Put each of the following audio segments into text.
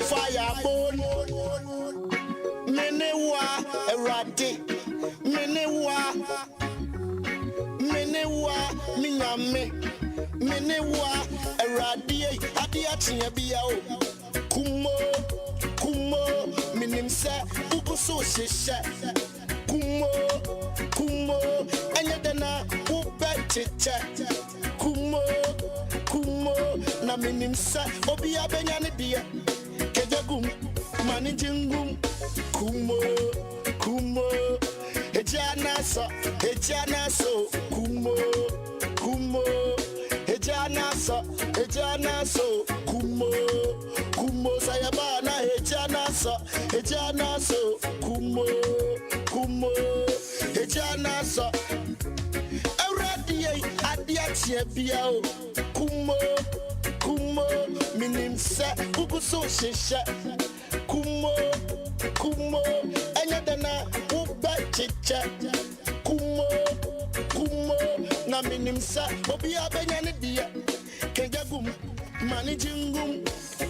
Fire bone. Me ne wo a, Awurade. Me ne wo a. Me ne wo a, me Nyame. Me ne wo a, Awurade ei, ade akye bia o. Kumo, kumo, menim sɛ wogu so hyehyɛ. Kumo, kumo, ɛnyɛ dɛ na wobɛkyekyɛ. Kumo, kumo, na menim sɛ obiara bɛnya ne deɛ. Kejagum, mani jingum. Kumo, kumo, egya naso, egya naso. Kumo, kumo, egya naso, egya naso. Kumo, kumo, sayaba na egya naso, egya naso. Kumo, kumo, egya naso. Awurade yi, ade akye bia o. Kumo, kumo, menim sɛ wogu so hyehyɛ. Kumo, kumo, ɛnyɛ dɛ na wobɛkyekyɛ. Kumo, kumo, na menim sɛ obiara bɛnya ne deɛ. Kejagum, mani jingum.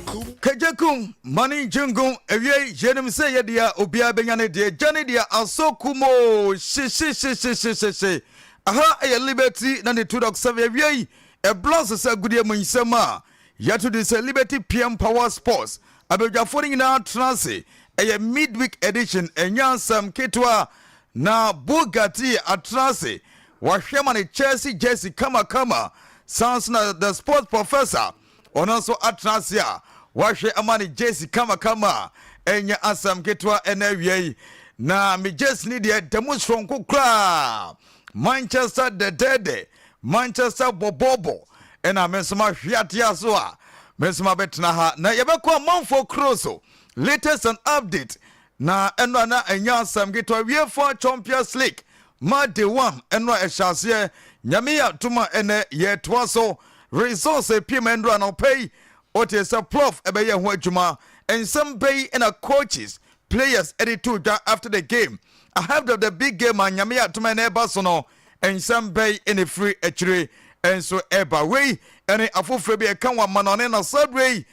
Kum. Kagyakum mane gyengum awiei, yɛnim sɛ yɛdeɛ a obiara bɛnya ne deɛ gya ne deɛ asɔ kum o hyehyehyehyehyehye. Aha ɛyɛ Liberty 92.7. Awiei ɛbla so sɛ agudeɛ mu nsɛm a yɛto de sɛ Liberty PM Power Sports abadwafoɔ no nyinaa tena ase. Ɛyɛ midweek edition, ɛnyɛ asɛm ketewa na Bugatti atena ase wahwɛ ma ne Chelsea jersey kamakama. San so na the sports professor, ɔno nso atena ase a wahwɛ ama ne jersey kamakama a ɛnyɛ asɛm ketewa. Ɛna awia yi na me jersey ni deɛ da mu soronko koraa, Manchester dɛdɛɛdɛ, Manchester bɔbɔbɔ, ɛna me nso mahwe ateɛ so a me nso mabɛtena ha na yɛbɛkɔ amanfoɔ kuro so, latest and update. Na ɛno a na ɛnyɛ asɛm ketewa, UEFA Champions League ma day one ɛno a ɛhyɛ aseɛ, Nyame yɛ atom a ɛnɛ yɛtoa so. Results apiem ɛndoro anɔpɛ yi, wote sɛ plof ɛbɛyɛ ho adwuma. Nsɛm bɛyi ɛna coaches, players ɛde to dwa after the game, ahead of the big game a Nyame yɛ atom ɛnɛ ɛba so no. Nsɛm bɛyi ɛna ɛfiri akyire ɛnso ɛba. Wei ɛne afoforɔ bi ɛka wɔn amanɔne na saa berɛ yi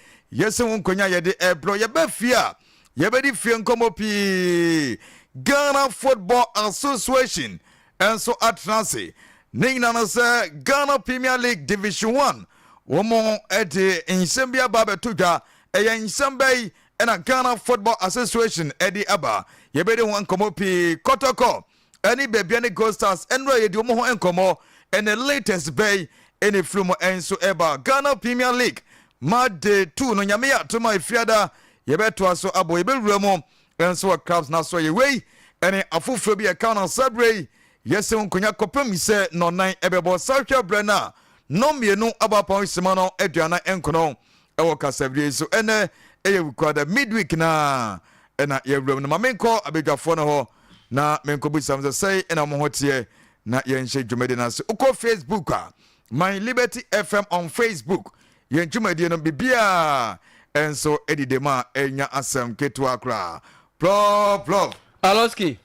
yɛsɛ ho nkonnwa yɛde ɛbrɛ. Yɛbɛ fie a yɛbɛdi fie nkɔmmɔ pii. Ghana Football Association ɛnso atena ase ne nyina no sɛ Ghana Premier League Division 1, wɔn de nsɛm bi aba abɛto dwa. Ɛyɛ nsɛm bɛyi ɛna Ghana Football Association ɛde aba? Yɛbɛdi ho nkɔmmɔ pii. Kɔtɔkɔ ɛne Baabia ne Gold Stars ɛnura yɛdi wɔn ho nkɔmmɔ, ɛne latest bɛyi ɛne firi mu ɛnso ɛba. Ghana Premier League ma day 2 no, Nyame yɛ atom a efiada yɛbɛtoa so abɔ, yɛbɛwura mu ɛnso wɔ clubs na so. Yɛ wei ɛne afoforɔ bi ɛka no saa berɛ yi yɛsɛ nkonnwa kɔpem sɛ nɔnan ɛbɛbɔ. Saa hwɛ berɛ no a nnɔmmienu aba apɔn sima no 49 ɛwɔ kasabere so. Ɛnɛ ɛyɛ Wukuada midweek na ɛna yɛwura mu no. Ma menkɔ abadwafoɔ no hɔ na menkɔ busam sɛ sɛi ɛna mo ho teɛ na yɛnhyɛ dwumadi no ase. Wokɔ Facebook a, My Liberty FM on Facebook, yɛn dwumadie no biribiaa ɛnso ɛdidi mu a ɛnya asɛm ketewa koraa. Plɔplɔ. Aloski.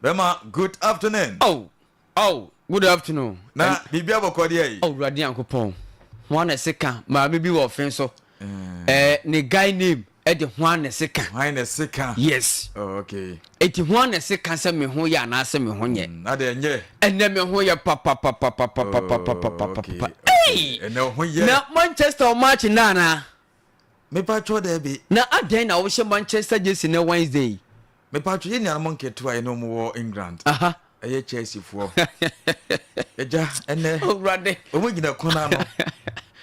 Bɛma, good afternoon. Oh, good afternoon. Na biribi abɔkɔ deɛ yi? Oh, Awurade Nyankopɔn. Ho na ɛse ka maame bi wɔ ɔfen so. Ne guy name ɛde ho na ɛse ka. Hwan na ɛse ka? Yes. Oh, okay. Eti ho na ɛse ka sɛ me ho yɛ anaasɛ me ho nyɛ. Na deɛ nyɛ. Ɛnɛ me ho yɛ papapapapapapapapapa. Hey! Ɛnɛ ho yɛ. Na Manchester match nana. Mepatwɔ dɛ Na adɛn na wohyɛ Manchester jersey na Wednesday? Mepatwɔ, yɛ nuanom nketewa yɛ ne ɔmo wɔ England. Ɛyɛ Chelsea foɔ. Ɛgya ɛnɛ. Awurade. Ɔmo gyina kɔn ano.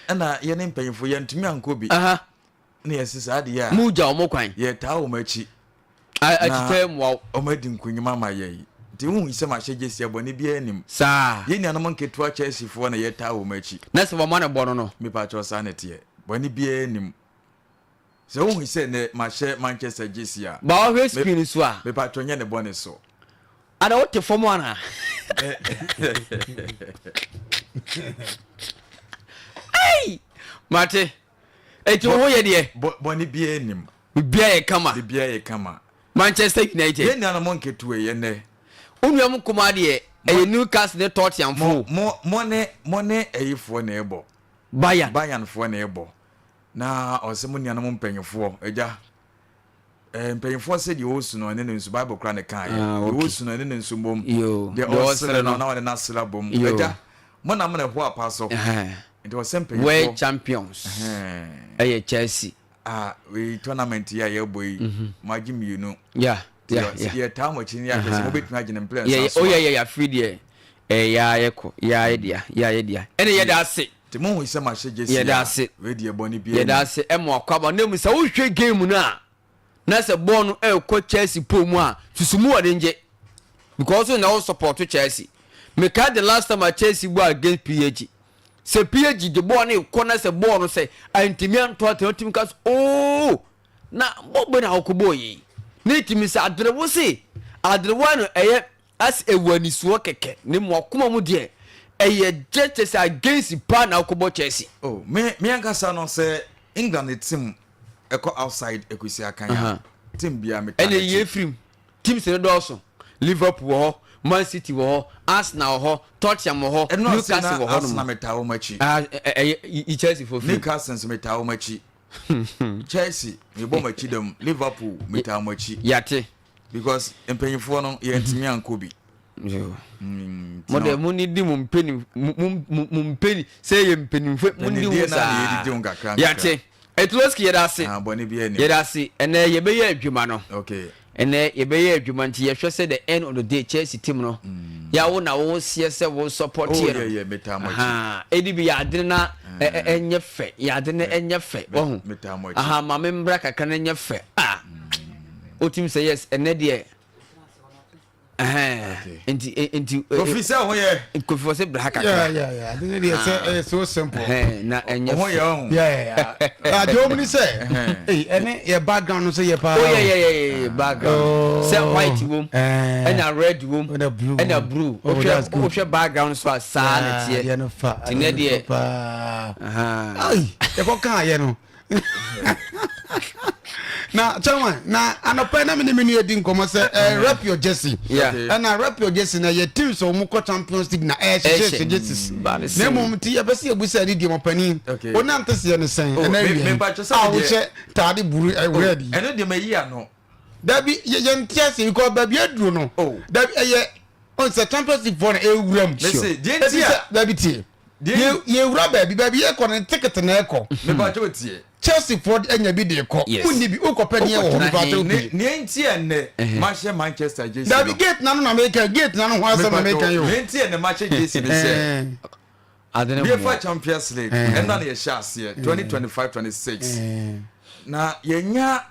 Ɛna yɛ ne mpanyinfo yɛntumi ankɔ bi. Ne yɛsi saa adeɛ a. Mu gya ɔmo kwan. Yɛtaa wɔn akyi. Akyitaa mu awo. Ɔmo adi nkunyim ama yɛ yi. Nti wohu sɛ mahyɛ jersey abɔ ne biara anim. Saa. Yɛn nuanom nketewa Chelsea foɔ na yɛtaa wɔn akyi. Na sɛ wɔn ano bɔ no. Mepatwɔ, saa na ɛteɛ. Bɔne biara anim. Sɛ wohu sɛ nɛ mahyɛ Manchester jersey a. Ba ɔhwɛ screen so a. Mepatwɔ, nyɛ ne bɔne so. Ada wote fam ana? Ei! Mate. Eti wo ho yɛ deɛ? Bɔne biara anim. Biribiara yɛ kama. Biribiara yɛ kama. Manchester United. Yɛn nuanom nketewa yi ɛnɛ. Wo nuam nkumaa deɛ ɛyɛ Newcastle ne Tottenham fo. Mo ne ɛyifoɔ na ɛbɔ. Bayern. Bayern foɔ na ɛbɔ. Na ɔsɛ mo nuanom mpanyinfoɔ agya. Eh, mpanyinfoɔ sɛ deɛ ɔresu no ɛne ne nsu bible kora ne kaeɛ Ah, deɛ okay. ɔresu no ɛne ne nsu mbom Yo, deɛ deɛ ɔresere ɔresere no no. na ɔne n'asere abom Yo. agya mo na mo na ɛho apa so Ɛhɛn. nti ɔsɛ mpanyinfoɔ World champions Ɛhɛn. ɛyɛ Chelsea. ah wei tournament yi a yɛbɔ yi mo agye mmienu Yeah, Nti yeah, yɛ- yeah. yɛtaa mo akyi ne yɛahwɛ sɛ mobɛtumi agye ne mplɛ Yeah, nsa yeah. so Oh a. yeah, yeah, yeah. Free deɛ. Eh, yeah, yeah, kɔ. Yeah, yeah, yeah, yeah, yeah, yeah. Ɛna yɛda ase. nti mohu sɛ mahyɛ gyesi Yɛda ase. wei deɛ bɔne biara Yɛda ase ɛmo akɔ aba. Na mu sɛ wohwɛ game no a na sɛ bɔɔl no ɛrekɔ Chelsea pole mu a susu mu wɔde ngye because na wo support Chelsea. Meka the last time a Chelsea bɔ against PSG. Sɛ PSG de bɔɔl no kɔ na sɛ bɔɔl no sɛ antumi anto atena otumi ka so ooo na bɔɔl bɛ na akɔ bɔɔl yi ne tumi sɛ aderewo se aderewa no ɛyɛ as ewu anisuo kɛkɛ ne mu akoma mu deɛ ɛyɛ gye kyɛ sɛ against paa na akɔ bɔ Chelsea. oh me ankasa no sɛ england team ɛkɔ outside ɛkɔsi akan a team bia meta ɛna yie firim teams no dɔɔso Liverpool wɔ hɔ Man City wɔ hɔ Arsenal wɔ hɔ Tottenham wɔ hɔ ɛno ase Newcastle na wɔ hɔ Arsenal nom metaa wɔn akyi Ah, ɛyɛ yi Chelsea fo firim Newcastle nso metaa wɔn akyi Chelsea mebɔ wɔn akyi dɛm Liverpool metaa wɔn akyi yate because mpanyinfoɔ no yɛntumi ankɔ bi nti mo de no, mo ni di mo mpeni mo mo mo mpeni sɛ yɛ mpanimfo mo ni Mpanimdie ho na saa yɛdidi ho kakra nkakra. yate Etuloski yɛda ase ah, bɔne bi ani yɛda ase ɛnɛ yɛbɛyɛ adwuma no okay ɛnɛ yɛbɛyɛ adwuma nti yɛhwɛ sɛ the end of the day Chelsea team no yàwó na wo seɛ sɛ wo support oh yɛ yeah no yeah metaa mo akyi Aha, ɛdi bi yɛade na ɛnyɛ fɛ yɛade na ɛnyɛ fɛ wɔho metaa mo akyi aha maame mbra kakra na ɛnyɛ fɛ ah wotim sɛ yes ɛnɛ deɛ ɛhɛn nti nti Kofi sɛ ho yɛ Kofi wɔ sɛ bra ha Yeah, kakra yeah. I think it's, it's so simple. ɛhɛn na ɛnyɛ ho yɛ fɛ ɔho Yeah, yeah. Ah, deɛ ɔmu ni sɛ, ee, ɛne yɛ background no sɛ yɛ paa. oh yeah yeah yeah yeah background Oh. sɛ white wom Eh. ɛna red wom Ɛna blue ɛna wom. blue Oh, wohwɛ that's good. wohwɛ background so a saa na Deɛ teɛ no fa. Nti nɛ adeɛ no deɛ- fa paa. Aha. Ai, yɛkɔ kaa yɛ no. Na chairman, na anɔpɛ na me ne me nua di nkɔmmɔ sɛ eh, rep your jersey. Yeah. Okay. Ɛna rep your jersey na yɛ teams a wɔn kɔ Champions League na ɛhyehyɛ Ɛhyɛ. hyɛ jerseys. Ba ne Na sɛn. mmom nti yɛpɛ sɛ yɛbu sɛ ɛde deɛ mɔpanin. Okay. Wo nante seɛ no sɛn Oh, ɛna me- awie. me mpakyɛ sɛ A me deɛ- wohyɛ taade buru red yi. ɛno deɛ mayi ano Dabi yɛnte ase because baabi aduro no. Oh. Dabi ɛyɛ ɔn sɛ Champions League foɔ na ɛwura mu. Mese, deɛ Eti nti a sɛ dabi tie. Deɛ- Yɛwura baabi baabi yɛkɔ no ticket na ɛkɔ. mepakyɛ otie Chelsea foɔ anya bi de kɔ. Yes. Munni bi wokɔpɛ deɛ wɔ hɔ Wokɔtena mepakyɛ he? wo pii. nea nti a nnɛ mahyɛ Manchester jersey Dabi no gate nano na meka gate nano ho asɛm na meka yi o. nea nti a nnɛ mahyɛ jersey ne sɛ Ɛɛ, ade ne UEFA mmoa Champions League ɛnna na yɛhyɛ aseɛ 2025-26 ɛɛ, na yɛnya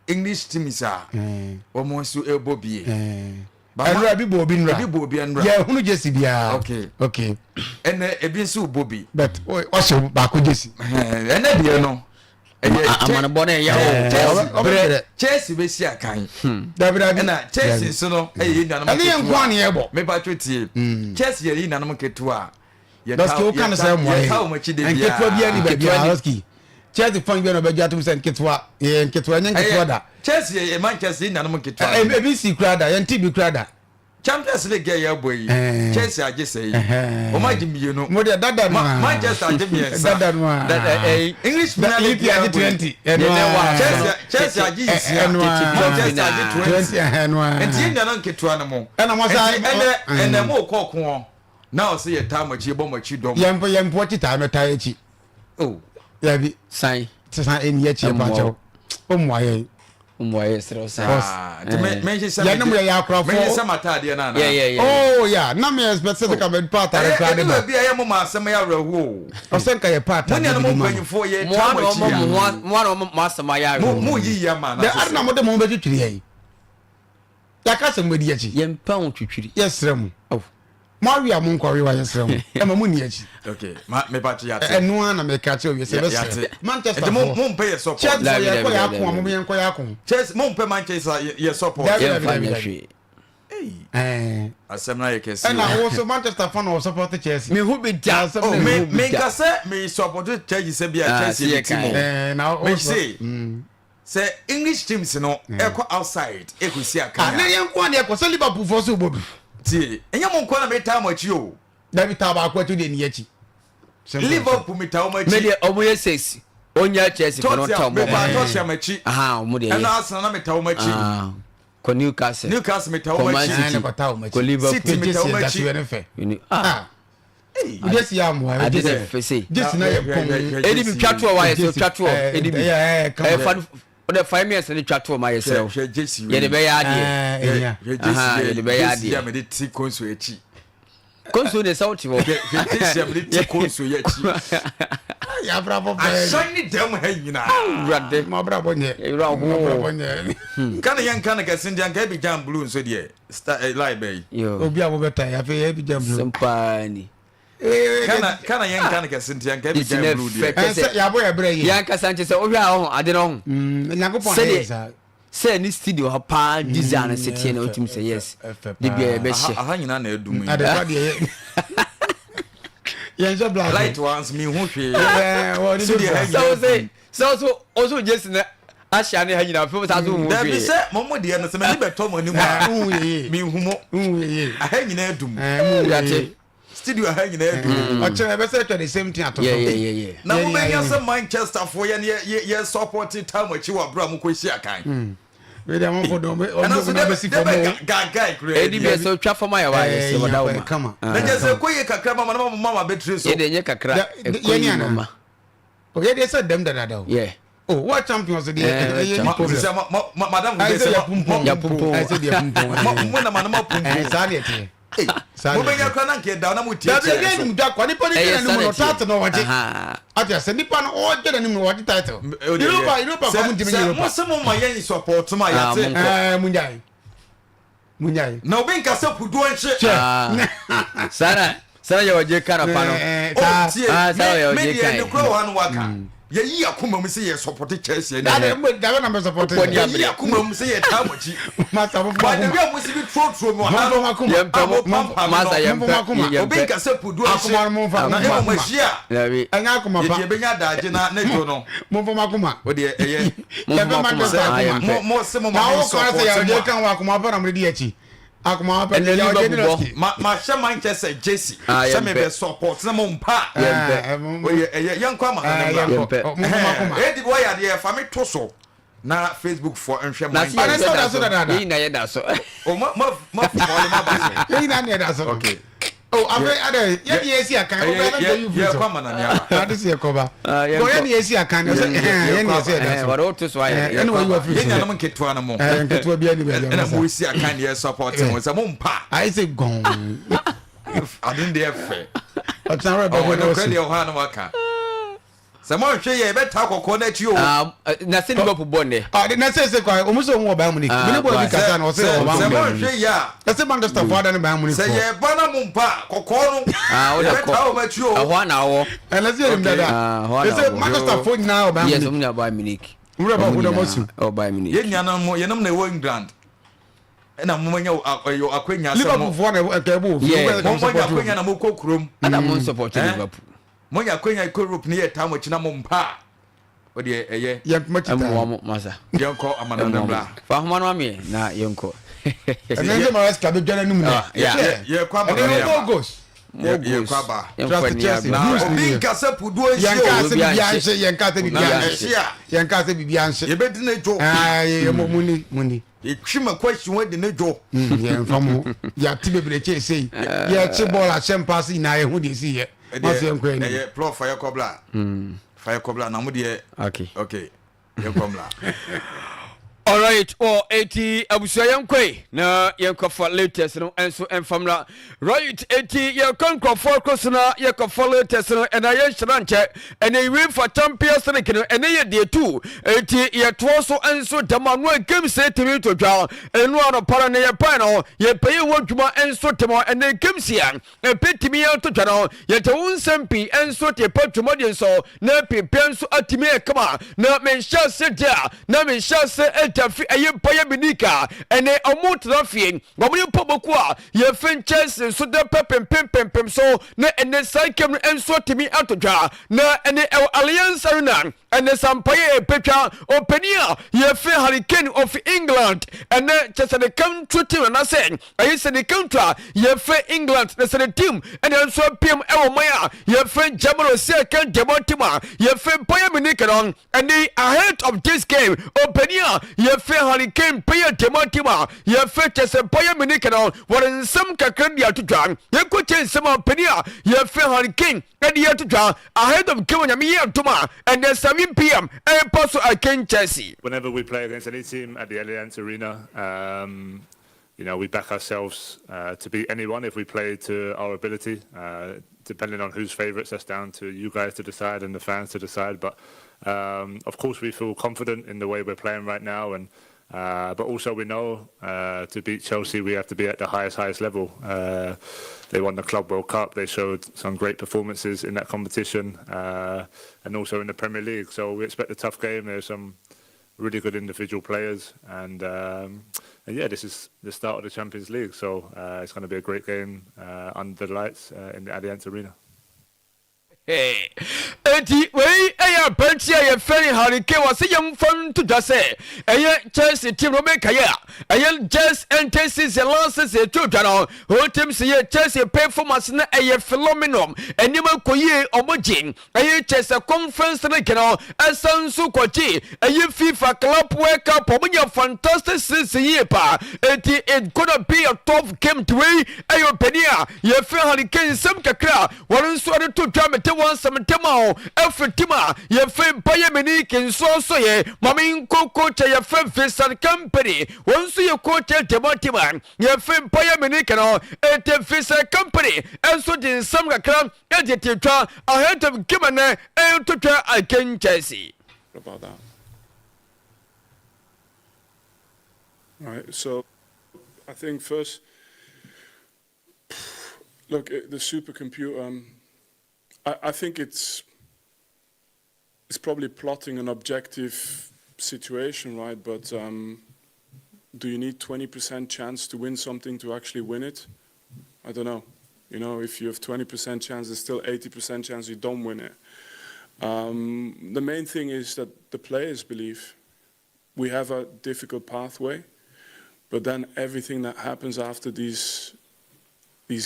English teams a ɛɛ, wɔn nso ɛrebɔ bie ɛɛ. Ba ma- Ɛnura bi bɔ obi nura. ebi bɔ obi ɛnura Yɛhunu jersey biara. Okay. Okay. Ɛnɛ ebi nso bɔ bi. But ɔhyɛ baako jersey. Ɛnɛ deɛ no ɛyɛ amanebɔ no ɛyɛ Ɛɛ, o Chelsea ɔbɛbrɛ. Chelsea bɛsi akan Dabi dabi. ɛna Chelsea nso no ɛyɛ yɛn nuanom Ɛne yɛn nko ara na yɛbɔ. Mepatwo tie, Chelsea yɛ yɛn nuanom nketewa a Lɔski o kan sɛ mmoa yɛta wɔn akyi de nketewa biara ni baabi Nketewa a ni- Lɔski Chelsea fan biara na ɔbɛgye atum sɛ nketewa yɛ nketewa ɛnyɛ nketewa da. Chelsea yɛ Manchester yɛn nuanom nketewa. Ebi si kura da yɛn ti bi kura da. Champions League yɛ yɛbɔ yi Ɛɛ. Chelsea agye sɛ yi Ɛhɛn. wɔn agye mmienu. Mo deɛ dada no a. Manchester agye mmiɛnsa. Dada no a. Dada, English Premier League EP agye yɛ bɔ yi 20. Ɛno Yɛn a. wa- Chelsea agye nsia Ɛno a. Manchester agye 20 20 ɛno a. nti yɛn nuanom nketewa no mo Ɛna mo sa- nti ɛnɛ ɛnɛ mo kɔ ɔko na ɔsɛ yɛ taa mo akyi yɛ bɔ mo akyi dɔm. Yɛn mpo yɛn mpo akyi taa mɛtaa akyi. Oh. Yabi san sisan ɛni akyi Ɛmmoa ɛpa kyɛw. wo. O mua yɛn. mmoa yɛ serɛ san Ah, nti menhyehyɛ Yɛn ne mo yɛ yɛ akorafo. menhyehyɛ m'ataadeɛ no anaa? Yeah, yeah, yeah. Oh yeah, na mi expect sɛ ka mɛ pa ataare kura de ɛdu ba. baabi a ɛyɛ mo ma asɛm yɛ awerɛhoɔ o. Ɔsɛ nka yɛ pa Mo ataare nuanom bi ma no. mpanyinfoɔ yɛ mo taa ano mo akyi mo a mo ano mo asɛm ayɛ mo awerɛhoɔ mo yi yɛ ama Dɛ anaa adi na mo de mo ho bɛ twitwiri yɛn. Yaka sɛ mo di akyi. yɛmpa ho twitwiri Yɛsrɛ mo. Oh. Mo awe a mo nkɔwe wa yɛsrɛ mo. Ɛma mo ni akyi. Okay, ma mepa kye yate. Ɛno ara na mɛka kyerɛ owie sɛ Yate. bɛsrɛ. Manchester Nti mo fo. mo mpɛ yɛ support. Chelsea fo Dabi, yɛkɔ dabi, yɛ dabi, ako a mo dabi. yɛnkɔ yɛ ako. Chelsea mo mpɛ Manchester yɛ support. Dabi, yɛmfa dabi, nyɛ dabi. hwee Ɛɛ. Asɛm no ayɛ kɛse. Ɛna wo so Manchester fo na wɔ support Chelsea. mehu bi da Asɛm Oh, na me mehu me nka sɛ me support Chelsea sɛ bi a Ah, Chelsea see yɛ yɛ team o. kan. Ɛɛ na wo Me se sɛ English teams no ɛkɔ outside ɛkɔsi Ah, akan ne a. yɛn nko adeɛ kɔ sɛ Liverpool fo so bɔ bi. Tie, ɛnyɛ mo nko na metaa mo akyi o. Dabi taa baako akyi deɛ ni akyi. Simple. Liverpool metaa mo me akyi. deɛ ɔmo yɛ six. Ɔnya Chelsea fo no Tottenham ɔtɔ ɔmo mepa Tottenham akyi. Aha ɔmo deɛ Ɛna yɛ. Arsenal na meta wɔn akyi. Ah, kɔ Newcastle. Newcastle meta Kɔ wɔn Man akyi. Ɛna City. kɔta wɔn Kɔ akyi. Liverpool. City meta Jesse wɔn ɛda so akyi. yɛ ne fɛ. You know, ah, Ah. Jesse yɛ amoa. ade Jesse. na fɛ sei. Jesse na yɛ pɔn. Edi bi twa toɔ wa yɛ sɛ twa toɔ. Edi bi. Ɛyɛ Ɛyɛ fa ɔdɛ fa mi ɛsɛ ne twa toɔ ma yɛ sɛ. Hwɛ Jesse Yɛde bɛyɛ adeɛ. Ɛyɛ. Hwɛ Jesse Aha, yɛ yɛde bɛyɛ Jesse adeɛ. yɛ mede ti konso akyi. Konso de sɛ wote hɔ. Hwɛ hwɛ Jesse yɛ mede ti konso yɛ akyi. Yɛabrabɔ pɛɛ. Ahyɛn ne dɛm ha nyinaa. Awurade. Mabrabɔ nyɛ. Ewura ho. Mabrabɔ nyɛ. Nka ne yɛn nka ne kɛse nti anka ebi jam blue nso deɛ star eh, lie bɛyi. Yo. Obi a mobɛta yɛ afei yɛ bi jam blue. Sɛm ni. Kana kana yɛn nka ne kɛse nti anka ebi Jesse jam na blue fɛ deɛ. kyɛ Ɛnsɛ sɛ yɛabɔ yɛ brɛ yie. yɛn ankasa nkyɛ sɛ wohwɛ a ɔho ade no ɔho. Nyankopɔn Sɛdeɛ- ayɛ saa. Sɛ ne studio hɔ paa design no seteɛ na wotumi sɛ yes. ɛfɛ De bia paa. Aha yɛbɛhyɛ. aha nyinaa na adum yi. Adepa deɛ yɛ. Yɛnhyɛ black. Light ones mi hu hwee. Ɛɛ, wɔde Studio ha bi Sɛ wo nyinaa sɛ sɛ wo so wo so Jesse na ahyɛ ne ha nyinaa fɛn saa so hu Dabi hwee. sɛ mo mo deɛ no sɛ m'ani bɛtɔ mo anim Ah, a wohu yɛ yie. mi hu mo. Wohu yɛ yie. Aha nyinaa adum. Ɛɛ, wohu yɛ Yate. yie. Studio aha nyinaa adum. Ɔkyerɛ ɛbɛsɛ atwa the same thing ato so. Yeah yeah yeah yeah. Na Yɛn mo bɛnya yɛn. sɛ Manchester foɔ yɛn yɛ yɛ yɛ support time akyi wɔ abira mo kɔ hyia kan. Wei deɛ amanfoɔ de ɔmo Ɛna ɔmo so ɔmo abɛsi dɛbɛ fam dɛbɛ o. gaagaa kura Edi bi sɛ otwa fam ayɛ wa yɛ sɛ wɔda wo Ɛɛ, ma. kama. Na kyɛ sɛ kɔ yie kakra ma ma na ma mo mama bɛtiri so. Yɛ de nyɛ kakra. Da- Ɛkɔ yɛn yi ana? mama. Ɔyɛ deɛ sɛ dɛm dadaada o. Yeah. Oh, what champions deɛ Eh, ɛyɛ ni Ma problem. sɛ ma ma ma madam Ayɛ ko sɛ bɛ sɛ yɛpumpɔn. ma Yɛpumpɔn. Ayɛ sɛ deɛ pumpɔn. mo mo na ma na ma Ɛɛ, pumpɔn. saa deɛ teɛ. Saa Mo deɛ bɛnya teɛ. kora na nka ɛda na mo tie Dabi kyerɛ ɛdi so. anim dwa kwa nipa ni Ɛyɛ gyina anim no sanity. title na ɔgye. Aha. Ati ase nipa no ɔgye n'anim no ɔgye title. Europa Europa Sɛ kɔmu ntumi nye sɛ mo Europa. sɛ mo ma yɛn support ma Ah, yɛte. mo nkɔ. Ɛɛ munyae. Munyae. Na obi nka sɛ puduo nhye. Ah. Sana sana yɛ wɔgye ka na pa no. Ɛɛ O saa. tie Ah, saa ɔyɛ me ɔgye me deɛ kan. ne kura wɔ ha no waka. Yɛyi akoma mu sɛ yɛ support Chelsea ɛnɛ. Dabi mo dabi na mɛ support. Wokɔ ni Yɛyi akoma mu sɛ yɛ taa mo akyi. Masa mo Ba de fama bi a mo si bi turoturo mu ha Mo no. fama kuma. Yɛmpɛ A mo mo pampa masa no. yɛmpɛ Mo fama kuma. Obi yɛmpɛ. nka sɛ puduo Akoma nhye. no mo nfa. Na Mo emu nfa mo akoma. ahyia. Dabi. Ɛnyɛ akoma pa. Yɛde yɛbɛnya adagye na ne dwo no. Mo nfa akoma. O deɛ ɛyɛ. Mo Yɛfɛ nfa akoma. Manchester Ah, akoma. yɛmpɛ. Mo mo se mo ma Na mo wo kwan support sɛ yɛ mo ɔgye a. kan wɔ akoma pa na mo de di akyi. Akoma pa Ɛnɛ yɛ ɔgye Liverpool ne bɔ. lɔski. Ma ma hyɛ Manchester jersey. Ah, Sɛ yɛmpɛ. me bɛ support na mo mpa. Yɛmpɛ. Oyɛ ɛyɛ yɛnkɔ ama ha ne mmra. Yɛmpɛ. Mo nfa akoma. Ɛdi bi wɔyɛ adeɛ fa me to so na Facebook fo nhwɛ Na se Manchester. Ɔne yɛmpɛ sɛ da ɔda so so. dadaada. Yɛn nyinaa yɛ da so. O ma ma ma fɔli ma ba so. Yɛn nyinaa ne yɛ da so. Okay. Oh, afei adɛ yɛ de yɛ si akan. Ɛyɛ Ɔbɛn na yɛ yɛ yɛ kɔ ama na ne aba. Ade si yɛ kɔba. Ah, yɛnkɔ. Bɔn yɛ de yɛ si akan. Ɛsɛ yɛ ne yɛ sɛ yɛ da Ɛɛ, so. wɔde woto so ayɛ. Ɛna wɔyi wa firi Yɛn so. nuanom nketewa no mo. Ɛɛ nketewa bi ani baabi Ɛna mo a si akan deɛ support mo sɛ mo mpa. Ayɛ sɛ gɔn. Ade deɛ fɛ. Ɔtena rɛ bɛ Ɔwɔ bɔ no kura n'osi. deɛ ɔhɔ a na waka. Sɛ mo nhwɛ yɛ yɛbɛta kɔkɔɔ n'akyi o. Ah, na se Liverpool bɔ nnɛ. Ɔde na sɛ sɛ kwa ɔmo sɛ ɔmo wɔ Bayern Munich. Ah, Mene bɔ bi right. kasa na ɔsɛ Sɛ ɔwɔ sɛ Bayern mo Munich. nhwɛ yɛ a. Ɛsɛ Manchester fo ada ne Bayern Munich Sɛ fo. yɛ ba na mo mpa kɔkɔɔ no. Ah, wo na Yɛbɛta kɔ. wɔn akyi o. Ɛhɔ a na awɔ. Ɛnɛ sɛ yɛnim dada. Ah, hɔ na Ɛsɛ ɔwɔ. Manchester fo nyinaa wɔ Bayern Yes, Munich. ɔmo nyinaa Bayern Munich. Nwura bɔ Ɔmo ho dɛm nyinaa ɔsi. ɛwɔ Bayern Munich. Yɛn nuanom mo yɛnom na ɛwɔ England. Ɛna mo nya ɛyɛ akwanya sɛ Liverpool mo fo na ɛka ɛbɔ ofi. Yeah. mo mo nya akwanya na mo kɔ kurom. Ana mo support Eh? Liverpool. Mo nya akwanya kɔ Europe ne yɛ taa mo akyi na mo mpa. O deɛ ɛyɛ Yɛn kuma Ɛmmoa kita. mo masa. yɛnkɔ amanɔne Ɛmmoa mo. mmra. Fa ahoma no ameɛ na yɛnkɔ. Ɛnɛ sɛ Maresca bɛ dwa n'anim Ah, nɛ. yeah. Yɛkɔ Ɛnɛ amanɔne no aba. goals. More Yɛ- goals. yɛkɔ aba. Yɛmfa Trust ni Chelsea. agorɔ. Na Blues obi ni yɛ. nka sɛ puduo Yɛn nhyɛ kaa o. sɛ Obi bibi anhyɛ. anhyɛ. Yɛn kaa sɛ bibi Na anhyɛ. ɛhye a Yɛn kaa sɛ bibi anhyɛ. yɛbɛdi ne dwo. Ah, yɛ mo muni muni. Yɛtwi ma kɔ ahyi wɔn di ne dwo. Yɛn fa mo. Yɛate bebree kyɛ sei. Yɛkye bɔɔl ahyɛ mpaase nyinaa yɛho deɛ si yɛ. Mase yɛn kɔ anim. Ɛyɛ plɔ fa yɛ kɔbla. Fa yɛ kɔbla na mo deɛ. Okay. Okay. Yɛ kɔbla. Alright, well, eti abusua yɛnkɔe na yɛnkɔfa latest no nso ɛmfa mmra. Right, eti yɛkɔ nkurɔfoɔ kɔ so na yɛkɔfa latest no ɛna yɛnhyɛda nkyɛ. Ɛnɛ UEFA Champions League no ɛnɛ yɛ deɛ tu. Eti yɛtoɔ so nso dɛm ano a games ɛtumi to dwa. Ɛno anɔpa no ne yɛpae no yɛpɛyi ho adwuma nso dɛm ɛnɛ games a ɛbɛtumi ato dwa no yɛte wo nsɛm pii nso te pa dwumadie nso na pipia nso atumi ɛkama na menhyɛ ase deɛ a na menhyɛ ase ɛda fi ɛyɛ Bayern Munich a ɛnɛ ɔmo tena fie wɔn ne pɔbɔku a yɛfɛ nkyɛnse nso dɛ pɛ pempempempem so na ɛnɛ saa game no nso atumi ato dwa na ɛnɛ ɛwɔ Allianz Arena. Ɛnɛ sampaeɛ ɛpɛtwa ɔpanin a yɛfrɛ Harry Kane of England ɛnɛ kyɛ sɛ ne country team anaasɛ ɛyɛ sɛ ne country a yɛfrɛ England na sɛ ne team ɛna nso apiem ɛwɔ man a yɛfrɛ Germany ɔsi ɛka German team a yɛfrɛ Bayern Munich no. Ɛnɛ ahead of this game, ɔpanin a yɛfrɛ Harry Kane pɛyɛ German team a yɛfrɛ kyɛ sɛ Bayern Munich no, wɔde nsɛm kakra de ato dwa. Yɛnkɔkyɛ nsɛm a ɔpanin a yɛfrɛ Harry Kane ɛde ato dwa ahead of game Nyame yɛ adom a ɛnɛ 7 p.m. ɛrepa so against Chelsea. Whenever we play against any team at the Allianz Arena, we back ourselves to beat anyone if we play to our ability. Depending on who's favourites, that's down to you guys to decide and the fans to decide. But of course, we feel confident in the way we're playing right now, and but also we know to beat Chelsea, we have to be at the highest, highest level. They won the Club World Cup. They showed some great performances in that competition and also in the Premier League. So we expect a tough game. There's some really good individual players, and yeah, this is the start of the Champions League, so it's going to be a great game under the lights in the Allianz Arena. Eti wei ɛyɛ aberanteɛ a yɛfrɛ no Harry Kane. Wɔ sɛ yɛmfa nto dwa sɛ ɛyɛ Chelsea team no bɛkaeɛ a ɛyɛ just enter season, last season ɛto dwa no, wɔn team sɛ yɛ Chelsea performance no ɛyɛ phenomenon. Nneɛma kɔ yie, ɔmo gye ɛyɛ Chelsea Conference League no, ɛsan nso kɔgye ɛyɛ FIFA Club World Cup. Ɔmo yɛ fantastic season yie paa. Eti it gonna be a tough game. To wei ɛyɛ ɔpanin a yɛfrɛ Harry Kane, nsɛm kakra wɔn nso de to dwa. Mete wɔn nsɛm ntɛm a ɛfiri team a yɛfrɛ Bayern Munich nso so yɛ maame nko coach a yɛfrɛ Vincent Kompany. Wɔn nso yɛ coach dɛmɔ team a yɛfrɛ Bayern Munich no. Ete Vincent Kompany nso de nsɛm kakra ɛde te twa ahead of game no ɛnto twa against Chelsea. About that. Right. So, I think first, look, the supercomputer. I think it's probably plotting an objective situation, right? But do you need 20% chance to win something to actually win it? I don't know. If you have 20% chance, there's still 80% chance you don't win it. The main thing is that the players believe we have a difficult pathway, but then everything that happens after these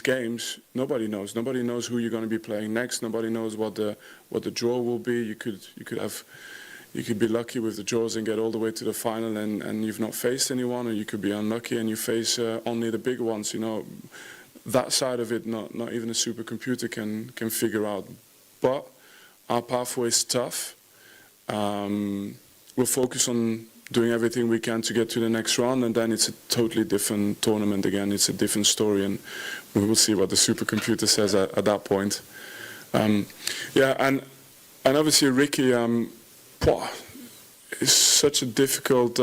games, nobody knows. Nobody knows who you're going to be playing next. Nobody knows what the draw will be. You could be lucky with the draws and get all the way to the final and you've not faced anyone, or you could be unlucky and you face only the big ones. That side of it, not even a supercomputer can figure out. But our pathway is tough. We'll focus on doing everything we can to get to the next round, and then it's a totally different tournament again. It's a different story, and we will see what the supercomputer says at that point. Yeah, and obviously Ricky, is such a difficult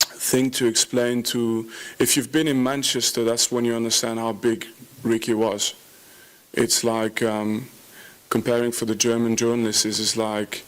thing to explain to. If you've been in Manchester, that's when you understand how big Ricky was. It's like comparing for the German journalists is like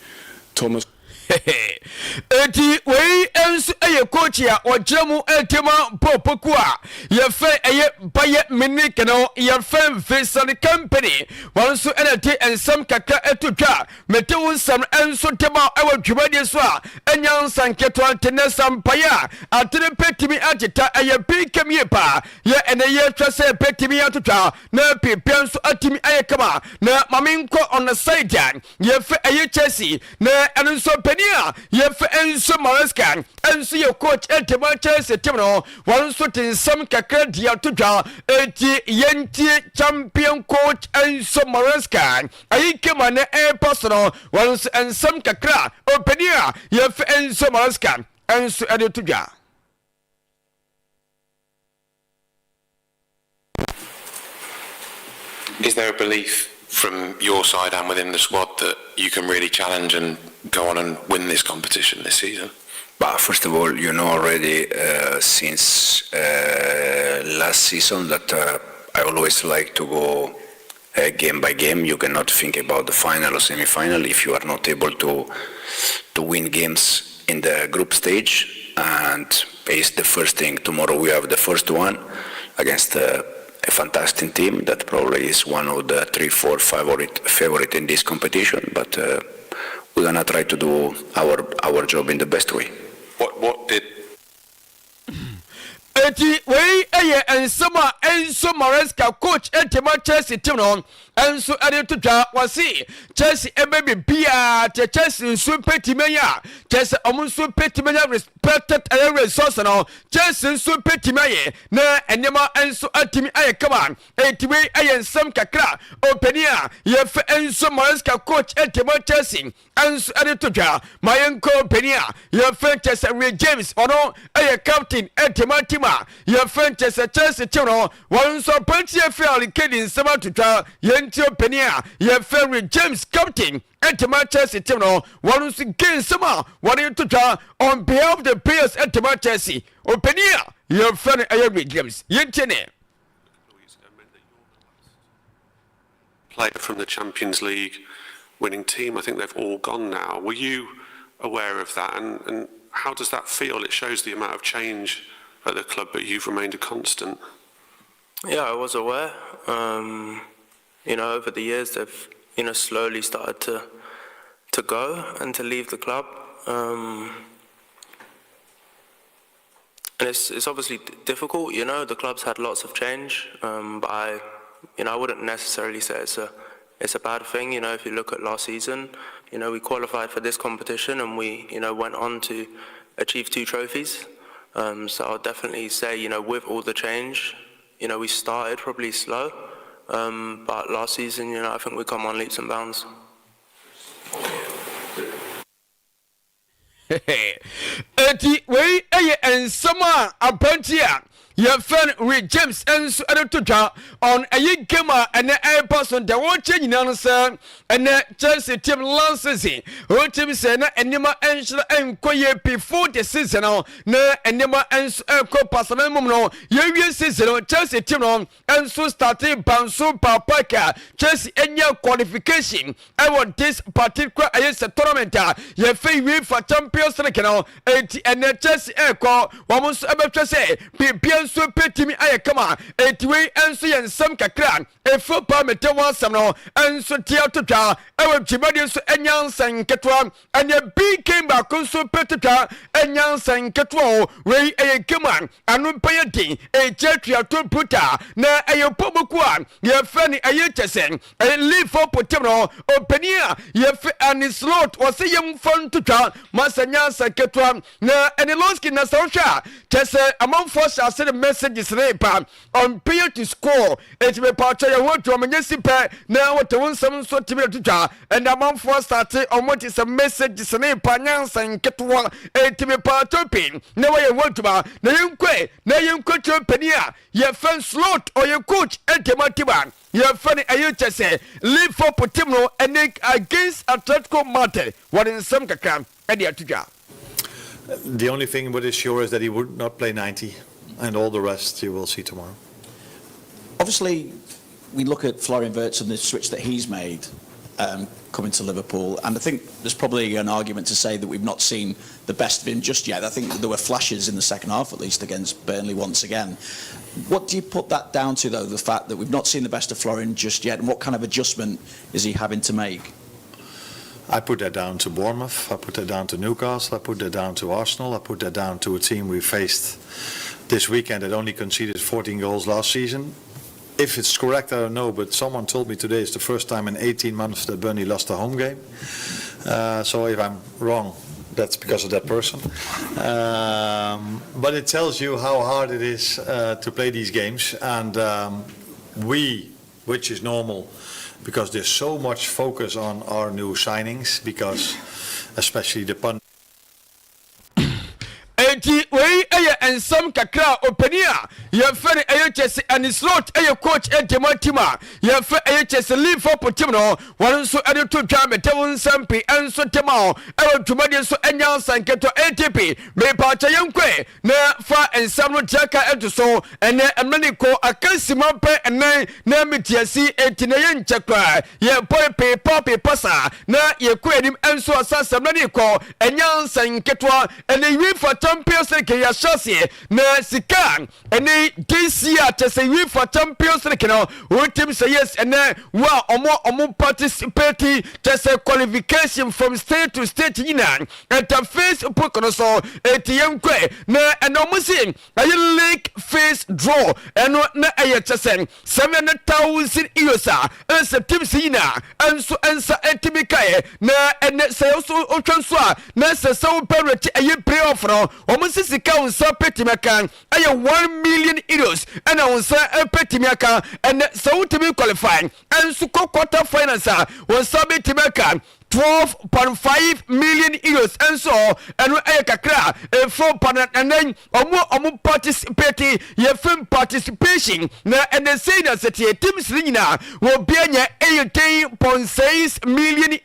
Thomas Eti wei nso yɛ coach a ɔgyina mu ɛtema pɔpɔku a yɛfɛ ɛyɛ Bayern Munich no, yɛfɛ Vincent Kompany. Wɔn nso ɛna te nsɛm kakra ɛto twa. Mete wo nsɛm nso tema ɛwɔ dwumadie so a ɛnya nsa nketewa nte ne sampaeɛ a atene pɛtumi agyeta ɛyɛ pkm yie paa. Yɛ ɛnɛ yɛtwa sɛ pɛtumi atotwa na pipia nso atumi ayɛ kama. Na maame nkɔ on the side a yɛfɛ ɛyɛ Chelsea na ɛno nso panin a yɛfɛ Enzo Maresca nso yɛ coach ɛtɛma Chelsea team no. Wɔn nso te nsɛm kakra di ato dwa. Eti yɛntie champion coach Enzo Maresca ayi kema ne ɛrepa so no. Wɔn nso nsɛm kakra ɔpanin a yɛfɛ Enzo Maresca nso ɛde to dwa. Is there a belief from your side and within the squad that you can really challenge and go on and win this competition this season? But first of all, you know already since last season that I always like to go game by game. You cannot think about the final or semi-final if you are not able to win games in the group stage. And it's the first thing. Tomorrow we have the first one against a fantastic team that probably is one of the three, four favorite in this competition. But We're gonna try to do our our job in the best way. What what did Enti wei yɛ nsɛm a Enzo Maresca coach de ma Chelsea team no nso de to dwa. Wɔse Chelsea ɛbɛ biribiara kyɛ Chelsea nso bɛtumi anya kyɛ sɛ wɔn nso bɛtumi anya respected ɛyɛ results no Chelsea nso bɛtumi ayɛ na nneɛma nso atumi ayɛ kama. Enti wei yɛ nsɛm kakra ɔpanin a yɛfɛ Enzo Maresca coach de ma Chelsea nso de to dwa. Ma yɛnkɔ panin a yɛfrɛ kyɛ sɛ Reece James, ɔno yɛ captain de ma team a yɛfrɛ kyɛ sɛ Chelsea team no. Wɔn nso aberanteɛ firi Alikedi nsɛm ato dwa. Yɛntie panin a yɛfrɛ Reece James, captain de ma Chelsea team no. Wɔn nso ge nsɛm a wɔde to dwa on behalf of the players de ma Chelsea. Ɔpanin a yɛfrɛ no ɛyɛ Reece James. Yɛntie ne. Player from the Champions League winning team. I think they've all gone now. Were you aware of that? And, and how does that feel? It shows the amount of change at the club, but you've remained a constant. Yeah, I was aware. Um, you know, over the years they've you know slowly started to to go and to leave the club. Um, and it's it's obviously difficult. You know, the club's had lots of change, um, but I, you know, I wouldn't necessarily say it's a it's a bad thing. You know, if you look at last season, you know, we qualified for this competition and we, you know, went on to achieve two trophies. Um, so I'll definitely say, you know, with all the change, you know, we started probably slow, um, but last season, you know, I think we come on leaps and bounds. Enti wei yɛ nsɛm a aberanteɛ a yɛfrɛ no Reece James nso de to dwa on ɛyi game a ɛnɛ ɛreba so. Deɛ wɔrekyɛ nyinaa no sɛ ɛnɛ Chelsea team last season wɔteam sɛ na nneɛma nhyerɛ nkɔ yie before the season no, na nneɛma nso ɛrekɔ pasama mu no. Yɛwie season no, Chelsea team no nso starting banso park a Chelsea anya qualification ɛwɔ this particular ɛyɛ sɛ tournament a yɛfɛ UEFA Champions League no. Eti ɛnɛ Chelsea ɛrekɔ, wɔn nso ɛbɛhwɛ sɛ biribia nso bɛtumi ayɛ kama. Eti wei nso yɛ nsɛm kakra efi pa mete wɔn asɛm no nso tia to twa ɛwɔ dwumadie nso anya nsɛn nketewa. Ɛnɛ big game baako nso pɛ twa anya nsɛn nketewa o. Wei ɛyɛ game a ano bɛyɛ den, ɛkyɛ tuato puta na ɛyɛ pɔbɔku a yɛfrɛ no ɛyɛ kyɛ sɛ ɛyɛ Liverpool team no. Ɔpanin a yɛfrɛ Arne Slot wɔsɛ yɛmfa ntotwa masa nyansa ketewa na ɛne Lonsky na sɛ wohwɛ a kyɛ sɛ amanfoɔ hyɛ ase de messages ne pa on player to score. Enti mepaakyɛ yɛn ho adwuma menyɛ si pɛ na wɔte wo nsɛm nso tumi atotwa. Ɛnna amanfoɔ start ɔmo te sɛ messages ne pa nyansa nketewa. Enti mepaakyɛ pii na wɔyɛ ho adwuma na yɛnkɔe na yɛnkɔkyerɛ panin a yɛfrɛ Slot, ɔyɛ coach ɛntɛm team a yɛfrɛ no ɛyɛ kyɛ sɛ Liverpool team no ɛne against Atletico Madrid. Wɔde nsɛm kakra ɛde ato dwa. The only thing what is sure is that he would not play 90, and all the rest you will see tomorrow. Obviously, we look at Florian Wirtz and the switch that he's made coming to Liverpool, and I think there's probably an argument to say that we've not seen the best of him just yet. I think there were flashes in the second half, at least, against Burnley once again. What do you put that down to, though, the fact that we've not seen the best of Florian just yet, and what kind of adjustment is he having to make? I put that down to Bournemouth, I put that down to Newcastle, I put that down to Arsenal, I put that down to a team we faced this weekend that only conceded 14 goals last season. If it's correct, I don't know, but someone told me today it's the first time in 18 months that Burnley lost a home game. So if I'm wrong, that's because of that person. But it tells you how hard it is to play these games, and we, which is normal, because there's so much focus on our new signings, because especially the pundits. Enti wei yɛ nsɛm kakra a ɔpanin a yɛfrɛ no ɛyɛ kyɛ sɛ Arne Slot, ɛyɛ coach ɛntɛm team a yɛfrɛ ɛyɛ kyɛ sɛ Liverpool team no, wɔn nso ɛde to dwa. Mɛtɛ wo nsɛm pii ɛnso tɛm a ɛwɔ dwumadie nso ɛnya nsa nketewa atp. Mepaakyɛ yɛnkɔe na fa nsɛm no tia ka ɛto so. Ɛnɛ mmerɛ ne kɔ akansima pɛ ɛnan na metiasi, enti na yɛnkyɛ koraa yɛbɔ pepa pepa saa na yɛkɔ anim. Ɛnso asa sɛ mmerɛ ne kɔ ɛnya nsa nketewa. Ɛnɛ UEFA Champions Champions League yɛahyɛ aseɛ na sika ɛne this year kyɛ sɛ UEFA Champions League no wotim sɛ yes ɛnɛ wo a ɔmo ɔmo participate kyɛ sɛ qualification from state to state nyinaa ɛta Facebook no so eti yɛn kɔɛ na ɛna ɔmo si ɛyɛ league phase draw ɛno na ɛyɛ kyɛ sɛ 700,000 euros a ɛsɛ teams nyinaa ɛnso ɛnsa ɛtumi kaeɛ na ɛnɛ sɛ nso wotwa nso a na ɛsɛ sɛ wopɛ rekye ɛyɛ playoff no wɔn nso sika wɔn nsa pɛtumi aka ɛyɛ €1 million ɛna wɔn nsa pɛtumi aka. Ɛnɛ sɛ wotumi qualify ɛnso kɔ quarter finals a, wɔn nsa bɛtumi aka €12.5 million. Nso ɛno ɛyɛ kakra efo pana. Ɛnɛ ɔmo participate yɛfim participation na ɛnɛ sei na sɛteɛ teams ne nyinaa wɔbia nya €18.6 million.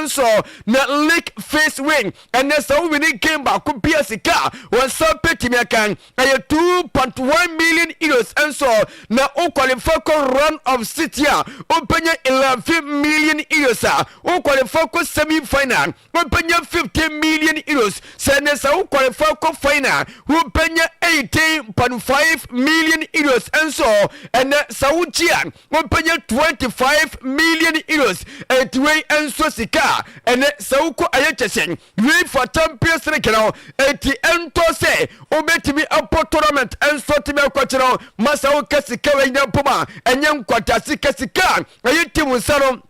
Nso na league phase win, ɛnɛ sɛ wowin game baako bia, sika wɔn nsa pɛtumi aka ɛyɛ €2.1 million. Nso na wo qualify kɔ round of 16 a, wopɛnya €11 million a wo qualify kɔ semi final, wopɛnya €15 million. Sɛ ne sɛ wo qualify kɔ final, wopɛnya €18.5 million. Nso ɛnɛ sɛ wogye a, wopɛnya €25 million. Ɛnti wei nso sika a ɛnɛ sɛ wokɔ ɛyɛ kyɛsɛ UEFA Champions League no, enti ɛntɔ sɛ wobɛtumi apɔ tournament nso tumi akɔkyerɛ ma sɛ woka sika wei nyina mpom a, ɛnyɛ nkwata sika. Sika a ɛyɛ team nsa no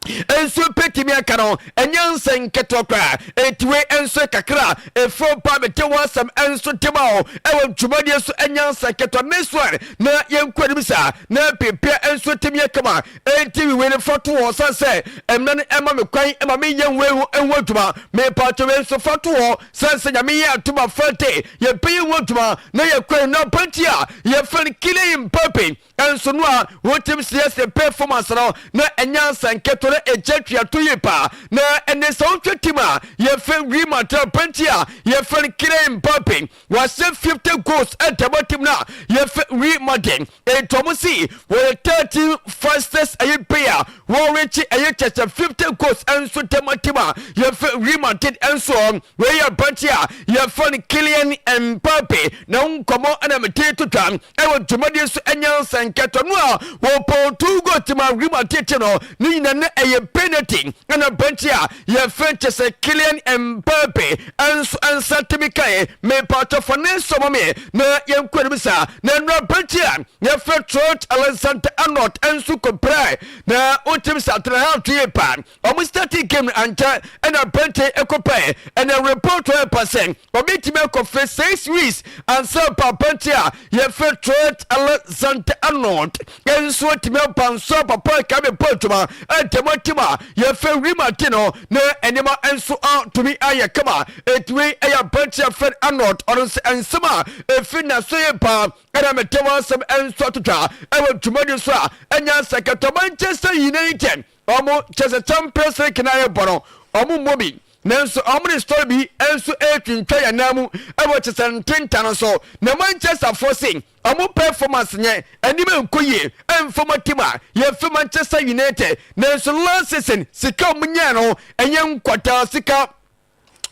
nso pɛtumi aka no ɛnyɛ nsɛ nketewa koraa. Enti wei nso kakra ɛfo pa mete wɔ asɛm nso tema o ɛwɔ dwumadie so, ɛnyɛ nsɛ nketewa. Next one na yɛnkɔ anim saa na pepia nso tumi yɛ kama. Enti wei no fa to hɔ san sɛ ɛmmerɛ no ɛma me kwan ɛma meyɛ wei ho ɛho adwuma. Mepatwo wei nso fa to hɔ san sɛ Nyame yɛ atom afɛnte yɛbɛyɛ ho adwuma na yɛkɔ na aberanteɛ a yɛfrɛ no Kylian Mbappe nso no a wotim sɛ performance no na ɛnyɛ ansa nketewa na ɛgya tuato yie paa. Na ɛne sɛ wohwɛ team a yɛfrɛ Real Madrid, aberanteɛ a yɛfrɛ no Kylian Mbappe wahyɛ 50 goals ɛntɛmɔ team no a yɛfrɛ Real Madrid. Ɛnti ɔmo si wɔyɛ 13 fastest ɛyɛ player wɔrekye ɛyɛ kyɛkyɛ 50 goals nso tɛmɔ team a yɛfrɛ Real Madrid. Nso wɔyɛ aberanteɛ a yɛfrɛ no Kylian Mbappe na nkɔmɔ ɛna mete to twa ɛwɔ dwumadie so. Ɛnyɛ nsɛnkɛtɔ no a wɔpɔn two goals team a Real Madrid no ne nyina ne ɛyɛ penalty ɛna aberanteɛ a yɛfrɛ kyɛ sɛ Kylian Mbappe nso nsa tumi kae. Mepatɔ fa ne nsɔmɔ me na yɛnkɔ anim saa na nnura aberanteɛ a yɛfrɛ Trent Alexander Arnold nso kɔbrɛ na wotim sɛ atena ha to yie paa. Ɔmo starting game no ankyɛ ɛna aberanteɛ ɛkɔpɛ ɛna report ɛpa sɛ ɔbɛtumi akɔfɛ 6 weeks ansa pa aberanteɛ a yɛfrɛ Trent Alexander Arnold nso atumi aba nso papa ka me bɔ adwuma ɛntɛm atim a yɛfrɛ Real Madrid no na nneɛma nso atumi ayɛ kama. Ɛtumi ɛyɛ aberanteɛ fred Arnold, ɔno nso nsɛm a ɛfiri naso yɛ paa ɛna mete wɔn asɛm nso atotwa ɛwɔ dwumadi so a ɛnya nsɛkɛtɔ. Manchester United, ɔmo kyɛ sɛ Champions League na ayɛ bɔ no, ɔmo mmɔ bi nanso ɔmo de story bi nso ɛretwintwa yɛn nan mu ɛwɔ kyɛ sɛ ntenta no so na Manchester fo se ɔmo performance nyɛ anim nkɔ yie ɛnfɔm team a yɛfɛ Manchester United. Nanso last season sika ɔmo nyɛ no ɛnyɛ nkwadaa sika.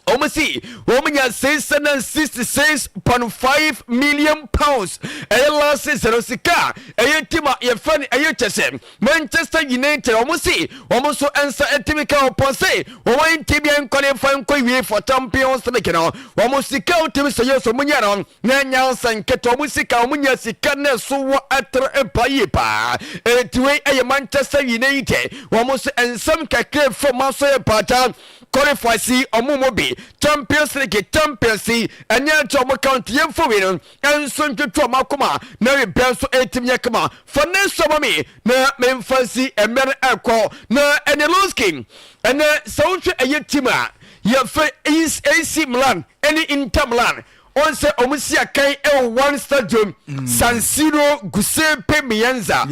Wɔn si wɔn nya £666.5 million ɛyɛ last season sika ɛyɛ team a yɛfɛ no ɛyɛ kyɛ sɛ Manchester United. Wɔn si wɔn nso nsa ɛtumi ka wɔn sɛ wɔn ntumi nkɔle nfa nkɔ wie for Champions League no. Wɔn sika wɔtumi sɛ yɛ so wɔn nya no na nyansa nketa. Wɔn sika wɔn nya sika na ɛso wɔ ɛtere mpa yie paa. Eti wei ɛyɛ Manchester United wɔn nso nsɛm kakra fam aso yɛ paata qualify si ɔmo mu bi Champions League Champions yi ɛnyɛ nkyɛn ɔmo count yɛn fo wi no nso ntwitwi ɔmo akoma na bibia nso ɛtumi yɛ kama. Fa ne nsɔmɔ mi na memfa nsi mmerɛ no ɛkɔ na ɛne Loskin ɛnɛ sɛ wohwɛ ɛyɛ team a yɛfɛ AC Milan ɛne Inter Milan ɔn sɛ ɔmo si akan ɛwɔ one stadium, San Siro, Giuseppe Meazza.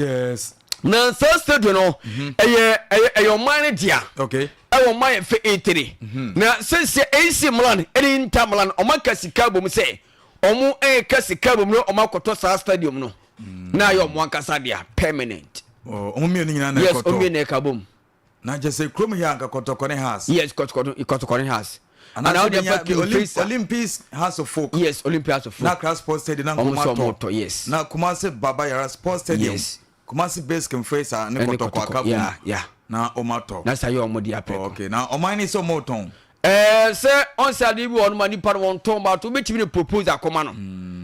Na saa stadium no ɛyɛ ɔman no dea. Ɛwɔ ɔman yɛ fɛ Italy na sɛsɛ AC Milan ɛne Inter Milan ɔmo aka sika bom sɛ ɔmo ɛka sika bom na ɔmo akɔtɔ saa stadium no na ayɛ ɔmo ankasa dea permanent. Ɔmo mmienu nyinaa na Yes. ɛkɔtɔ. Ɔmo mmienu na ɛka bom. Na kyɛ sɛ kurom yɛ anka Kɔtɔkɔ ne Hearts. Yes, Kɔtɔkɔ ne Hearts. Anaa wode afa King Faisal. Olympics House of Folk. Yes, Olympic House of Folk. Na Accra Sports Stadium na Ɔmo Nkɔmɔ nso ɔmo atɔ. tɔ, yes. Na Kumasi Baba Yara Sports Stadium. Yes. Kumasi Base King Faisal ne Ɛne Kɔtɔkɔ Kɔtɔkɔ, aka bom. yeah. Na ɔmo atɔ. Na saa yɛ ɔmo de apɛ. Okay, na ɔman ne sɛ ɔmo tɔn. Ɛɛ sɛ ɔnsɛ adeɛ bi wɔ hɔ no ma nipa no wɔn tɔn but wobɛtumi de propose akɔma no.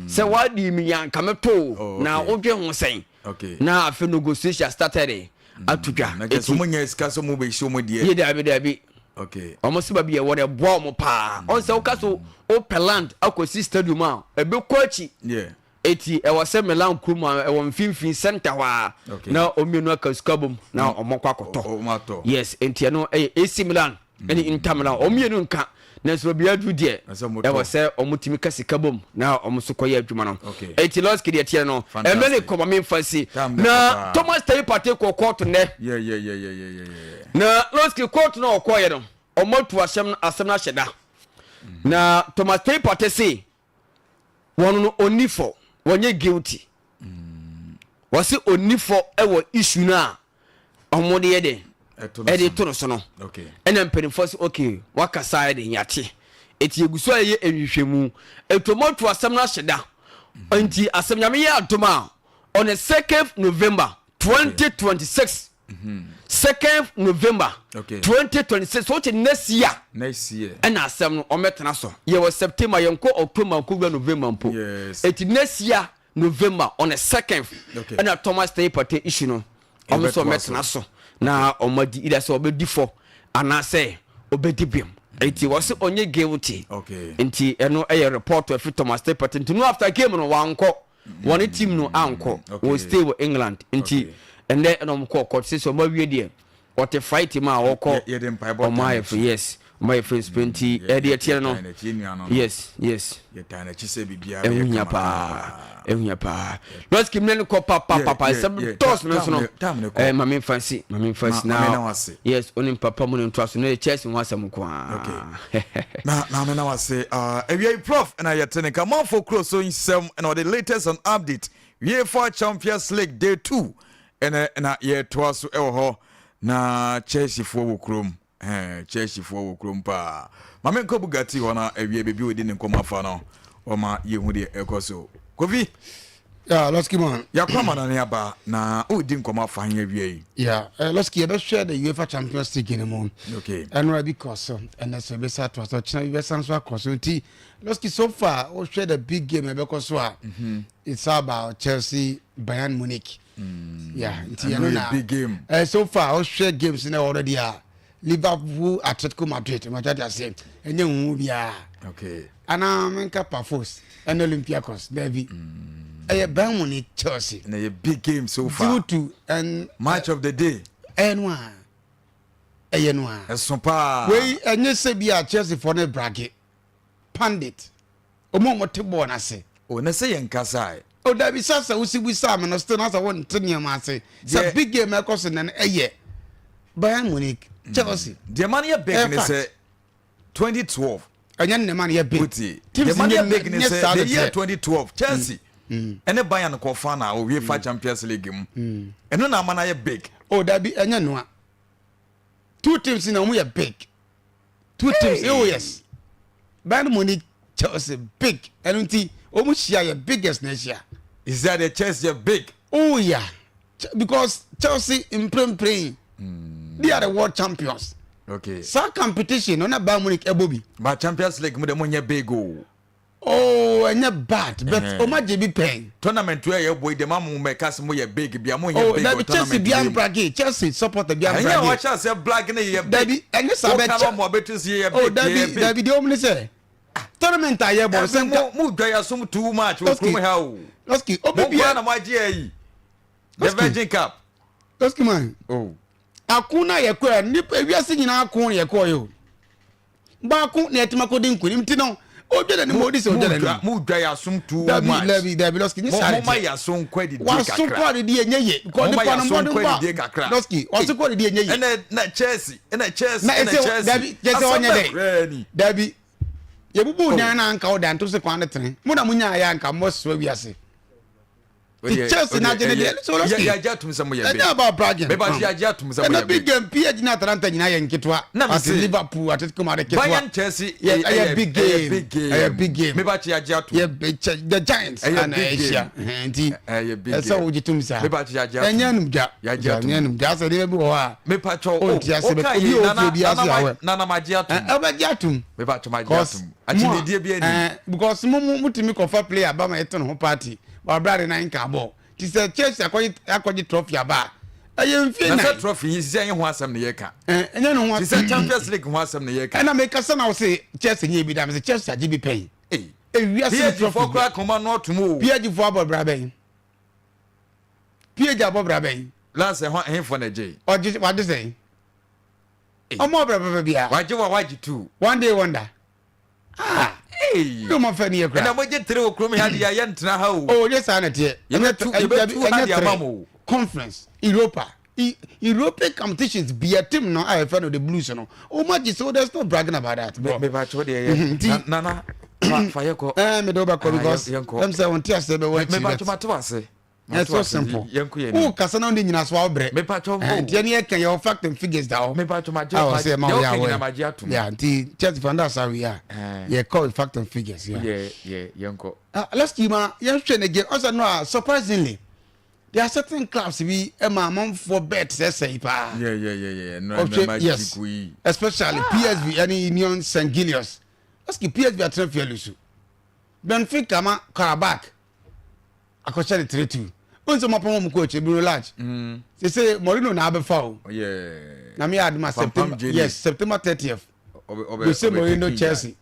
Sɛ wadi mi yan nka mɛtɔ o. Na wodwe ho sɛn. Okay. Na afei negotiation started eh, ato dwa. Na kyerɛ sɛ ɔmo nya sika sɛ ɔmo bɛhyɛ ɔmo deɛ. Yɛ dabi dabi. Okay. Ɔmo sɛ baabi ɛwɔ no ɛboa ɔmo paa. Ɔn sɛ woka so wopɛ land akɔsi stadium a ɛbɛkɔ akyi. Yeah. Eti ɛwɔ sɛ Milan kurom a ɛwɔ mfimfini center hɔ a Okay. na ɔmmienu aka sika bom na ɔmo akɔ akɔtɔ. Ɔmo atɔ. Yes, enti ɛno ɛyɛ AC Milan ɛne Inter Milan ɔmo mmienu nka nanso baabi aduru deɛ ɛwɔ sɛ ɔmo tumi ka sika bom na ɔmo nso kɔyɛ adwuma no. Okay. Eti Lɔski deɛ teɛ no ɛmɛ ne kɔma mi nfa si na Thomas Teye Partey kɔ kɔɔto nnɛ. Yeah, yeah, yeah, yeah, yeah, yeah, yeah. Na Lɔski kɔɔto no a ɔkɔɔyɛ no ɔmo atu asɛm no asɛm no ahyɛ da. Na Thomas Teye Partey se wɔn no ɔnni fɔ, wɔnyɛ guilty. Wɔse ɔnni fɔ wɔ issue no a wɔn de yɛ dɛ ɛde to no so no. Ɛna mpanimfoɔ sɛ okay wakasa yɛ de yate. Eti egu so a yɛyɛ nhwehwɛmu. Etu wɔn ato asɛm no ahyɛ da. Nti asɛm nyame yɛ adom a on the 2nd November 2026 2nd November 2026 so wote next year next year ɛna asɛm no ɔmɛtena so yɛwɔ September yɛnkɔ October nkɔwura November mpo eti next year November on the 2nd ɛna Thomas Teye Partey issue no ɔmo nso ɔmɛtena so na ɔmo adi either sɛ ɔbɛdi fɔ anaasɛ ɔbɛdi bem eti wɔsi ɔnyɛ guilty nti ɛno ɛyɛ report ɛfi Thomas Teye Partey nti no after game no wankɔ. Wɔne team no ankɔ, wɔ stay wɔ England nti ɛnɛ ɛna wɔn kɔ court sisi wɔn awie deɛ wɔte flight mu a wɔkɔ wɔn ayɛ fɛ yes wɔn ayɛ fɛ nsipɛ nti ɛde ɛteɛ no yes yes ɛho hia paa ɛho hia paa lɔsiki mi ne kɔ papapapa ɛsɛm tɔs mi nso no ɛɛ maame nfa si maame nfa si na yes onim papa mu ne ntoa so ne yɛ Chelsea ho asɛm nko ara. Na na mena wase uh, awia yi prof na yɛte ne nka manfo kuro so nsɛm na ɔde latest and update UEFA Champions League day 2 ɛna na yɛtoa so ɛwɔ hɔ na Chelsea foɔ wɔ kurom eh, Chelsea foɔ wɔ kurom paa ma menkɔ Bugatti hɔ na awia baabi ɔdi ne nkɔmmɔ afa no ɔma yɛhu deɛ ɛkɔ so Kofi Yeah, Losky man. Yɛakɔ amanane aba na woredi nkɔmmɔ afa he awia yi? Yeah, uh, Losky, yɛbɛhwɛ the UEFA Champions League no mu. Okay. Ɛnora bi kɔ so, ɛnɛ so ɛbɛsa atoa so, ɔkyena bi bɛsan so akɔ so. Nti, Losky, so far, wohwɛ the big game ɛbɛkɔ so a, mm -hmm. it's about Chelsea, Bayern Munich. Yeah, nti ɛno na. Big game. So far, wohwɛ games na already a, Liverpool, Atletico Madrid, ma kyate aseɛ, ɛnyɛ huhu biara. Okay. Anaa menka Pafos ɛne Olympiacos, daabi. Ɛyɛ Bayern Munich, Chelsea. Na ɛyɛ big game so far. Due to and match of the day. Ɛyɛ no a. Ɛyɛ no a. Ɛso paa. Wei ɛnyɛ sɛ bi a Chelsea fɔ ne brage. Pandit. Ɔmo a ɔmo te bɔɔl n'ase. O na sɛ yɛn kasa ɛ. O dabi sɛ sɛ wosi bisa mi no still na sɛ wɔn te nneɛma ase. Sɛ big game ɛkɔ so nɛ ɛyɛ Bayern Munich, Chelsea. Deɛ ma no yɛ big ne sɛ 2012. Ɛnyɛ ne ma no yɛ big. Wotie. Deɛ ma no yɛ big ne sɛ the year 2012 Chelsea ɛne Bayern kɔ final wɔ UEFA Champions League mu. Ɛno na ama no ayɛ big. O dabi ɛnyɛ noa. Two teams na wɔn yɛ big. Two teams oh yes. Bayern Munich Chelsea big. Ɛno nti wɔn hyia yɛ biggest na ahyia. Is that the Chelsea yɛ big? Oh yeah. Because Chelsea mprempren they are the world champions. Okay. Saa competition no na Bayern Munich ɛbɔ bi. But Champions League mu de mo nyɛ big o. Oh, ɛnyɛ bad but ɔmo agye bi pɛn. Tournament wei a yɛbɔ yi deɛ ma mo mɛka sɛ mo yɛ big bia mo nyɛ Oh, big dabi wɔ Chelsea tournament bia wei mu. mbrage Chelsea supporter bia Ɛnyɛ mbrage. wɔhyɛ aseɛ blag ne yɛ big. Dabi ɛnyɛ saa bɛ Woka ma mo abɛtu si yɛ Oh, big dabi yɛ big. dabi deɛ ɔmo ne sɛ tournament a yɛbɔ no sɛ Ɛfɛ nka mo mo dwa yɛ som too much wɔ Losky kurom ha o. Losky obi Mo bia nkura na mo agye ayi. The Losky Virgin Cup. Losky man. Oh. Ako na yɛkɔ yɛ nipa ewiase nyinaa ako na yɛkɔ yɛ o. Baako na yɛtumi akɔdi nkunim nti no odwa n'anim odi sɛ odwa n'anim. Mo dwa yɛ asom too Dabi much. dabi dabi Losky nye Mo saa mo ma de yɛ aso nkɔ adidie waso kakra. kɔ adidi enye ye Mo because ma nipa yɛ no aso mmɔden nkɔ ba adidie kakra. Losky waso kɔ adidi enye ye. Ɛna na Chelsea ɛna Chelsea Na ɛna ese Chelsea. dabi kyɛ sɛ Asɛm ɔnyɛ bɛ dɛ koraa ni. dabi yɛbubu dan na anka ɔda nto se kwan ne tene mo na mo nyaa yɛ anka mo soa wiase. Ti Chelsea na agye ne deɛ so lɔski. Yɛagye atum sɛ mo yɛ big. Ɛnyɛ about bragging. Meba so yɛagye atum sɛ mo yɛ big. Ɛna big game PSG ne Atalanta nyinaa yɛ nketewa. Na mi se Liverpool, Atletico Madrid ketewa. Bayern Chelsea ɛyɛ big game. Big game. Ɛyɛ big game. Meba kye yɛagye atum. Yɛ the Giants. Ɛyɛ big game. Nti ɛyɛ big game. Ɛsɛ wogye tum saa. Meba kye yɛagye atum. Ɛnyɛ num dwa. Yɛagye atum. Ɛnyɛ num dwa. Asɛ nneɛma bi wɔ hɔ a. Mepa kyɛw o. O ka yi nana nana ma gye atum. Ɛbɛgye atum. Mepa kyɛw ma gye atum. Akyinnyedie bi ani. Because mo mo tumi kɔfa player ba ma yɛto ne ho party. Wabra de nan nka bɔɔl. Ti sɛ Chelsea akɔgye akɔgye trophy aba a, ɛyɛ mfie nan. Na sɛ trophy yi sisi ɛnyɛ ho asɛm na yɛka. Ɛnyɛ ne ho asɛm. Ti sɛ Champions League ho asɛm na yɛka. Ɛna meka sɛ na wo se Chelsea nyɛ bi da, me se Chelsea agye bi pɛn. Ewiase PSG trophy. foɔ koraa kɔn ano atum o. PSG foɔ abɔ bra bɛn. PSG abɔ bra bɛn. Last ɛhɔ ɛhenfoɔ na ɛgye. Ɔgye wagye sɛn. Ɔmo ɔbra papa bia. Wagye wa wagye two. One day wonder. Ah. Hey. No mo fɛ ni yɛ kura. Ɛna mo gye tere wɔ kurom ha de yɛ ntena ha o. O ye saa na teɛ. Yɛbɛtu yɛbɛtu ha de ama mo. Conference Europa e, European competitions bia team no a yɛfɛ no the Blues no. O ma gye so there's no bragging about that. Bro. Me ba kyɛw deɛ yɛ. Nti nana fa yɛ kɔ. Ɛɛ me de wo bɛ kɔ because ɛm sɛ wɔn ti ase bɛ wɔ akyi. Me ba kyɛw ma te wa ase. It's so simple. Wo kasa na wode nyina so awobrɛ. Nti ɛne yɛka yɛwɔ fact and figures da hɔ. A ɔsɛ ɛma woyɛ awɔ. Yeah, nti church fanda asa we a. Yɛkɔ with fact and figures. Yeah. Yeah, yeah, yɛnkɔ. Let's keep ma yɛnhwɛ ne game. Ɔsɛ no a surprisingly there are certain clubs bi ɛma amanfoɔ bet sɛsɛ yi paa. Yeah, yeah, yeah, yeah. No, no, yes. Especially PSV ɛne Union St. Gillius. Let's keep PSV atena fie lusu. Benfica ma Karabakh. akɔhyɛ no 3-2 wohu sɛ mɔpam ɔmo coach Bruno Lage mm. sese Mourinho na abɛfa o na meyɛ adoma September yes September 30th Jose Mourinho Chelsea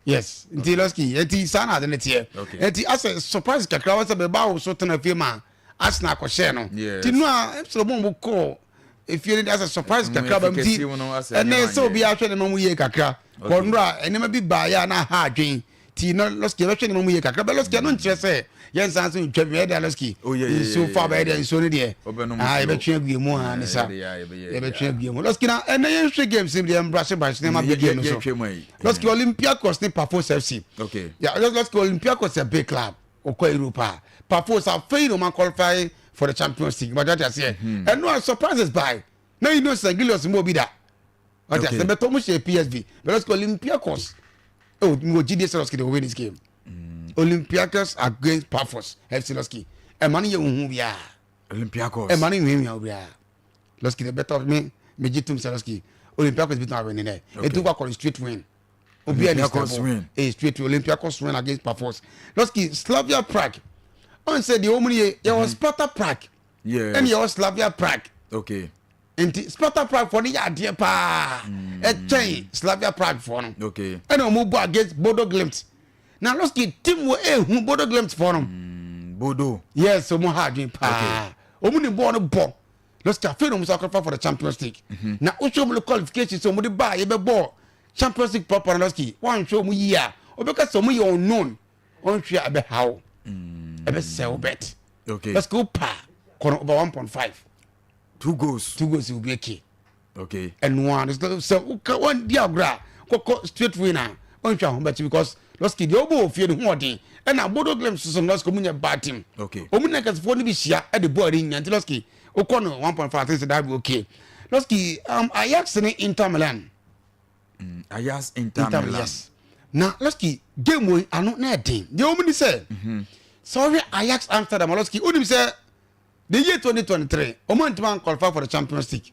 yes nti lɔski nti saa na ade ne teɛ nti asɛ surprise kakra wɔ sɛ bɛba wo so tena fie ma Arsenal akɔhyɛ no nti no a ɛsɛ ɔmo ɔmo kɔɔ efie no de asɛ surprise kakra ba mu ti ɛnɛ sɛ obi ahwɛ ne ma mu yie kakra kɔnora nneɛma bi baayɛ a na aha adwen ti na lɔski yɛbɛhwɛ nneɛma mu yie kakra bɛ lɔski ɛno nkyerɛ sɛ yɛn nsan so ntwa bi ɛyɛ lɔski oh, nsuo fa bɛyɛ deɛ nsuo no deɛ aa yɛbɛtwe agu mu aa ne sa yɛbɛtwe agu mu lɔski na ɛnɛ yɛn hwɛ games no deɛ mbrase brase nneɛma bɛ game no so lɔski Olympiacos ne Pafos FC lɔski Olympiacos yɛ big club ɔkɔ Europe a Pafos afei na ɔma qualify for the Champions League bàtà ti aseɛ ɛno a surprises by na you know sɛ Gilius mbɔ obi da. Wate ase bɛtɔ mo hyɛ PSV but let's go Olympiacos. Oh, mo gyi de Losky they will win this game. Mm. Olympiacos against Pafos FC Losky. Ɛma no yɛ huhu biara. Olympiacos. Ɛma no nwiawia biara. Losky the better me me gye tum sɛ Losky Olympiacos bi tún awin dɛ. Etu kɔ akɔrɔ straight win. Obi ɛni Olympiacos win. Eh straight win Olympiacos win against Pafos. Losky Slavia Prague. Ɔn sɛ deɛ wɔn yɛ yɛ wɔ Sparta Prague. Yes. Ɛna yɛ wɔ Slavia Prague. Okay. Nti Sparta Prague foɔ no yɛ adeɛ paa mm. ɛkyɛn Slavia Prague foɔ no ɛna wɔn bɔ against Bodo Glimt na lɔski team wɔ ehu Bodo Glimt foɔ no. Mm, Bodo. Yes wɔn ha adwene paa wɔn ni bɔɔl no bɔ lɔski afei na wɔn nso akɔfa for the Champions League mhm. na wohwɛ wɔn qualification sɛ wɔn de ba a yɛbɛ bɔ Champions League proper na lɔski wɔn ahwɛ wɔn yie a wɔbɛka sɛ wɔn yɛ unknown wɔn hwɛ a ɛbɛ haw ɛbɛ sɛw bet lɔski wo pa kɔnɔ over 1.5. Two goals. Two goals will be okay. Okay. Ɛnoa no sɛ woka wɔn di agorɔ a kɔkɔ straight win a wɔnhwɛ ahom bɛkyi because Lɔski deɛ ɔbɔ ofie no ho ɔden ɛna Bodo Glimt soso no Lɔski ɔmo nyɛ bad team. Okay. Ɔmo ne akɛsefoɔ no bi hyia ɛde bɔɔl no nya nti Lɔski okɔ no 1.5 I think that be okay. Lɔski Ajax ne Inter Milan. Ajax Inter, Inter Milan. Yes. Na Lɔski game wɔ ano na ɛden deɛ ɔmo ni sɛ sɛ ɔhwɛ Ajax Amsterdam Lɔski onim sɛ. The year 2023, ɔmo antumi an qualify for the Champions League.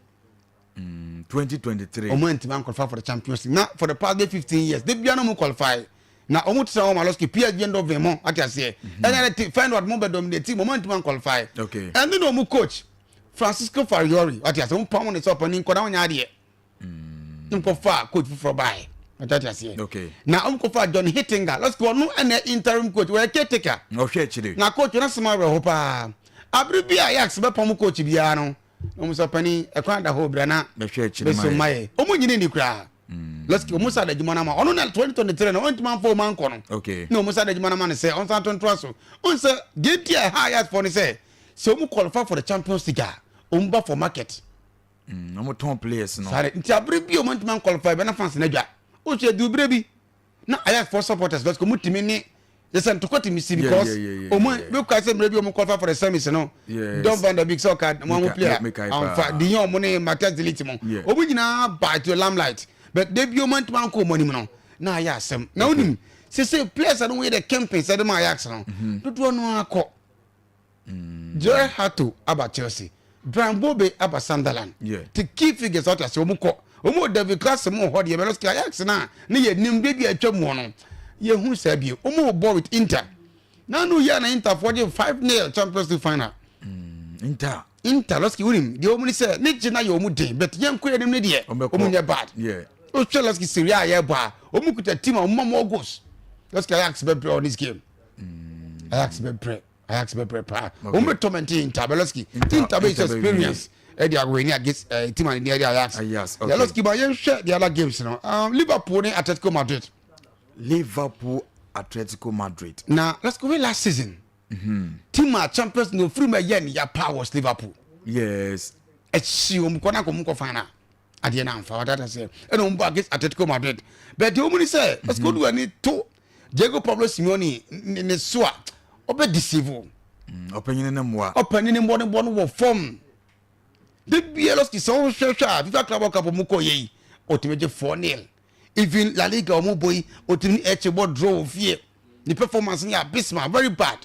2023. Ɔmo antumi an qualify for the Champions League. Na for the past 15 years, de bia na ɔmo qualify. Na ɔmo tena hɔ ma lɔski PSG Eindhoven mo ate aseɛ. Ɛna ɛna ti Feyenoord mo bɛ dominate team ɔmo antumi an qualify. Okay. Ɛno na ɔmo coach Francisco Farioli ate aseɛ ɔmo pam ne sɛ ɔpanin nkɔda ɔnyɛ adeɛ. Nkɔfa coach foforɔ baeɛ ɔtate aseɛ. Okay. Na ɔmo kɔfa John Heitinga lɔski ɔno ɛna interim coach wɔyɛ caretaker. Ɔhwɛ akyire. Na coach no asɛm awerɛho paa. Abere bi a Ajax bɛpam coach biara no, na ɔmo sɛ ɔpanin ɛkwan da hɔ bra na Bɛhwɛ akyire bɛso ma ma yɛ. yɛ. Ɔmo nyini ni koraa. Lɔski ɔmo sa da adwuma no ama ɔno na 2023 no ɔntumi amfa ɔmo ankɔ no. Okay. Na ɔmo sa da adwuma no ama no sɛ ɔnsan tontoa so. Ɔn sɛ deɛ nti a ɛha Ajax foɔ no sɛ sɛ ɔmo qualify for the Champions League a ɔmo ba for market. Ɔmo tɔn players no. Saa de nti abere bi a ɔmo ntumi anqualify bɛ na fans no adwa. Wohwɛ edu bere bi na Ajax foɔ supporters lɔski ɔmo tumi ne Yɛ sɛ ntɔkwa tumi si because ɔmo bi kura sɛ mmerɛ bi ɔmo qualify for the semis no. Don van der Beek sɛ ɔka ɔmo ɔmo player anfa de yɛn ɔmo ne Matthias de Ligt mo. Ɔmo nyinaa ba to limelight but de bi ɔmo ntoma nkɔ ɔmo anim no na ayɛ asɛm. Na onim sese players a no wɔyɛ the campaign sɛ de ma Ajax no dodoɔ no akɔ. Jorrel Hato aba Chelsea, Brian Brobbey aba Sunderland. Ti key figures ɔte ase wɔn kɔ. Wɔn wɔ David Klaasen mu wɔ hɔ deɛ bɛlɔsiki Ajax na ne yɛ nim de bi atwa mu no. Yɛ hu saa bio. Wɔn wɔ bɔ with Inter. Na no yɛ na Inter fo gye 5-0 Champions League final. Inter. Inter lɔsiki wunim deɛ wɔn ni sɛ ne gye na yɛ wɔn den but yɛn kɔ yɛn nim ne deɛ wɔn nyɛ bad. Wohwɛ lɔsiki Serie A yɛ bɔ a wɔn kuta team a wɔn ma more goals. Lɔsiki Ajax bɛ brɛ on this game. Ajax bɛ brɛ. Ajax bɛ brɛ paa. Wɔn bɛ torment Inter Beloski. Inter bɛ use experience ɛde awɛni against ɛɛ team ani ɛde Ajax. Ajax okay. Beloski ba yɛn hwɛ the other games no. Liverpool ne Atletico Madrid. Liverpool Atletico Madrid. Na let's go last season. Team a Champions League ofiri mu ɛyɛ ne ya paa was Liverpool. Yes. Ɛkyi wɔn kɔ na kɔ wɔn kɔ final. Adeɛ na nfa wata sɛ ɛna wɔn bɔ against Atletico Madrid. But deɛ wɔn ni sɛ let's go do ɛni to Diego Pablo Simeone ne so a ɔbɛ deceive o. Ɔpanyin ne mmoa. Ɔpanyin ne mmoa ne bɔ no wɔ fam. De bia lɔski sɛ ɔhwehwɛ a FIFA Club World Cup ɔmo kɔ yɛ yi ɔtumi gye 4-0. Even La Liga ɔmo bɔ yi ɔtumi ɛkyɛ bɔ draw wɔ fie. Ne performance no yɛ abysmal very bad.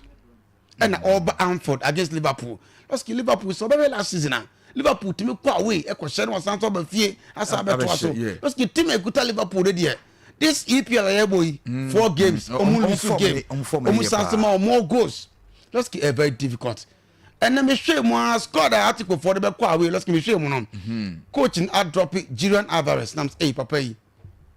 Ɛna ɔba Anfield against Liverpool. Lɔski Liverpool sɛ ɔbɛhwɛ last season a Liverpool tumi kɔ away ɛkɔ hyɛ no wasan so ɔba fie asa abɛtoa so. Lɔski team ekuta Liverpool de deɛ this EPL a yɛbɔ yi 4 games ɔmo lose game ɔmo san so ma ɔmo goals. Lɔski ɛ very difficult. Ɛnna mi hwɛ mu a squad a Atletico foɔ de bɛ kɔ away lɔski mi hwɛ mu no coach n adrɔpi Julian Alvarez nam ɛyi papa yi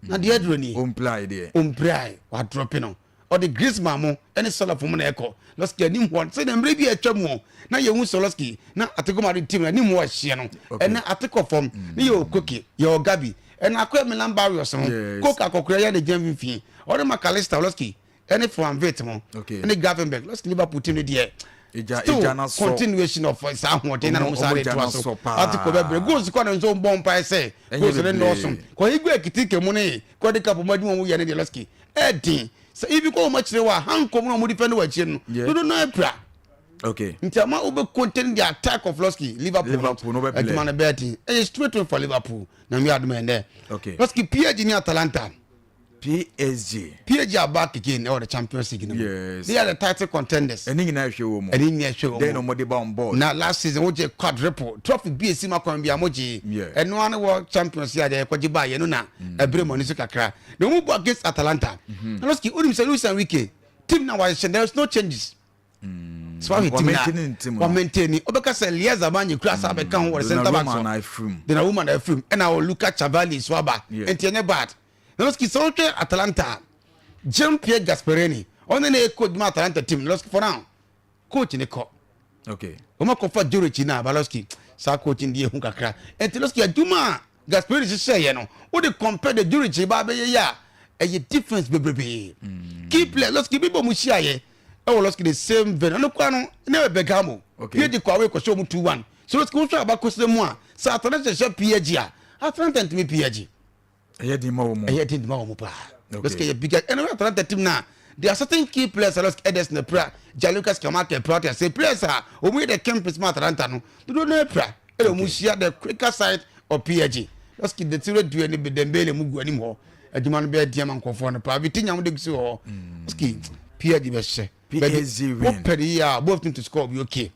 na deɛ aduro ni Omplai deɛ omplai wadrɔpi no ɔde Griezmann mo ɛne Salah fo mu na ɛkɔ lɔski anim hɔ sɛ na mmerɛ bi atwa mu na yɛhu sɛ lɔski na Atletico Madrid team anim hɔ ɛhyeɛ no ɛnɛ Atletico fam ne yɛ Okoke yɛ Ogabi ɛna akɔyɛ Milan Barrios ho Koke akɔkora yɛ ne gyina mfimfini ɔde McAllister lɔski ɛne Florian Wirtz mo ɛne Gravenberch lɔski Liverpool team ne deɛ still continuation of saa ahoɔden na wɔn saa de to so Atletico bɛbrɛ goals kɔ ne nso bɔ mpae sɛ goals ne nnɔɔso kɔ igwe ekitike mu ne kɔde cup mu adwuma mu yɛ ne deɛ lɔski ɛɛdin sɛ ibi kɔ wɔn akyire wɔ a hankom na wɔn defend wɔ akyire no dodo na apira okay nti ama wobɛ contain the attack of Losky Liverpool Liverpool no adwuma no bɛɛ den ɛyɛ straight win for Liverpool na mi adum ɛndɛ okay Losky PSG ni Atalanta PSG PSG are back again ɛwɔ the Champions League no mu yes they are the title contenders ɛni nyinaa hwɛ wɔ mu ɛni nyinaa hwɛ wɔ mu then ɔmo de ba on board na last season wogye quadruple trophy bi esi mu akwan bi a mo gye ɛno ano wɔ Champions League adeɛ ɛkɔgye ba yɛ no na ɛbere mu ani so kakra na ɔmo bɔ against Atalanta na Losky onim sɛ Luis Enrique team na wahyehyɛ there is no changes so wahwɛ team na wa maintain ɔbɛka sɛ Lieza Banye kura sa bɛka ho wɔ center back so Donnarumma na afirim ɛna wɔ Luca Cavali so aba nti ɛnyɛ bad na Losky sɛ wohwɛ Atalanta Jean Pierre Gasperini ɔne na yɛ coach ma Atalanta team Losky for now coach ne kɔ okay wɔn akɔfa Juric na Losky saa coach ndi ehu kakra nti Losky adwuma a Gasperini hyehyɛ yɛ no o de compare the Juric ba abɛyɛ yɛ a ɛyɛ difference bebrebe key player Losky bi bɔ mu hyia yɛ ɛwɔ Losky the same vein ɛno kora no ne yɛ Bergamo PSG kɔ away kɔhyɛ wɔn 2-1 so Losky wohwɛ abakɔsɛ mu a sɛ Atalanta hyɛ PSG a Atalanta ntumi PSG ɛyɛ den ma wɔn ɛyɛ den ma wɔn paa Losky yɛ bigger ɛna wɔn Atalanta team na there are certain key players Losky Ederson na pra Gianluca Scamacca pra ɔte ase players a wɔn yɛ the campus ma Atalanta no dodo na pra ɛna wɔn hyia the quicker side of PSG Losky de tiri dua ne Dembele mu gu anim hɔ adwuma no bɛyɛ diɛ ma nkɔfoɔ no paa Vitinha mo de gusi hɔ Losky PSG bɛ hyɛ PSG win wɔpɛ de yie a both team to score be okay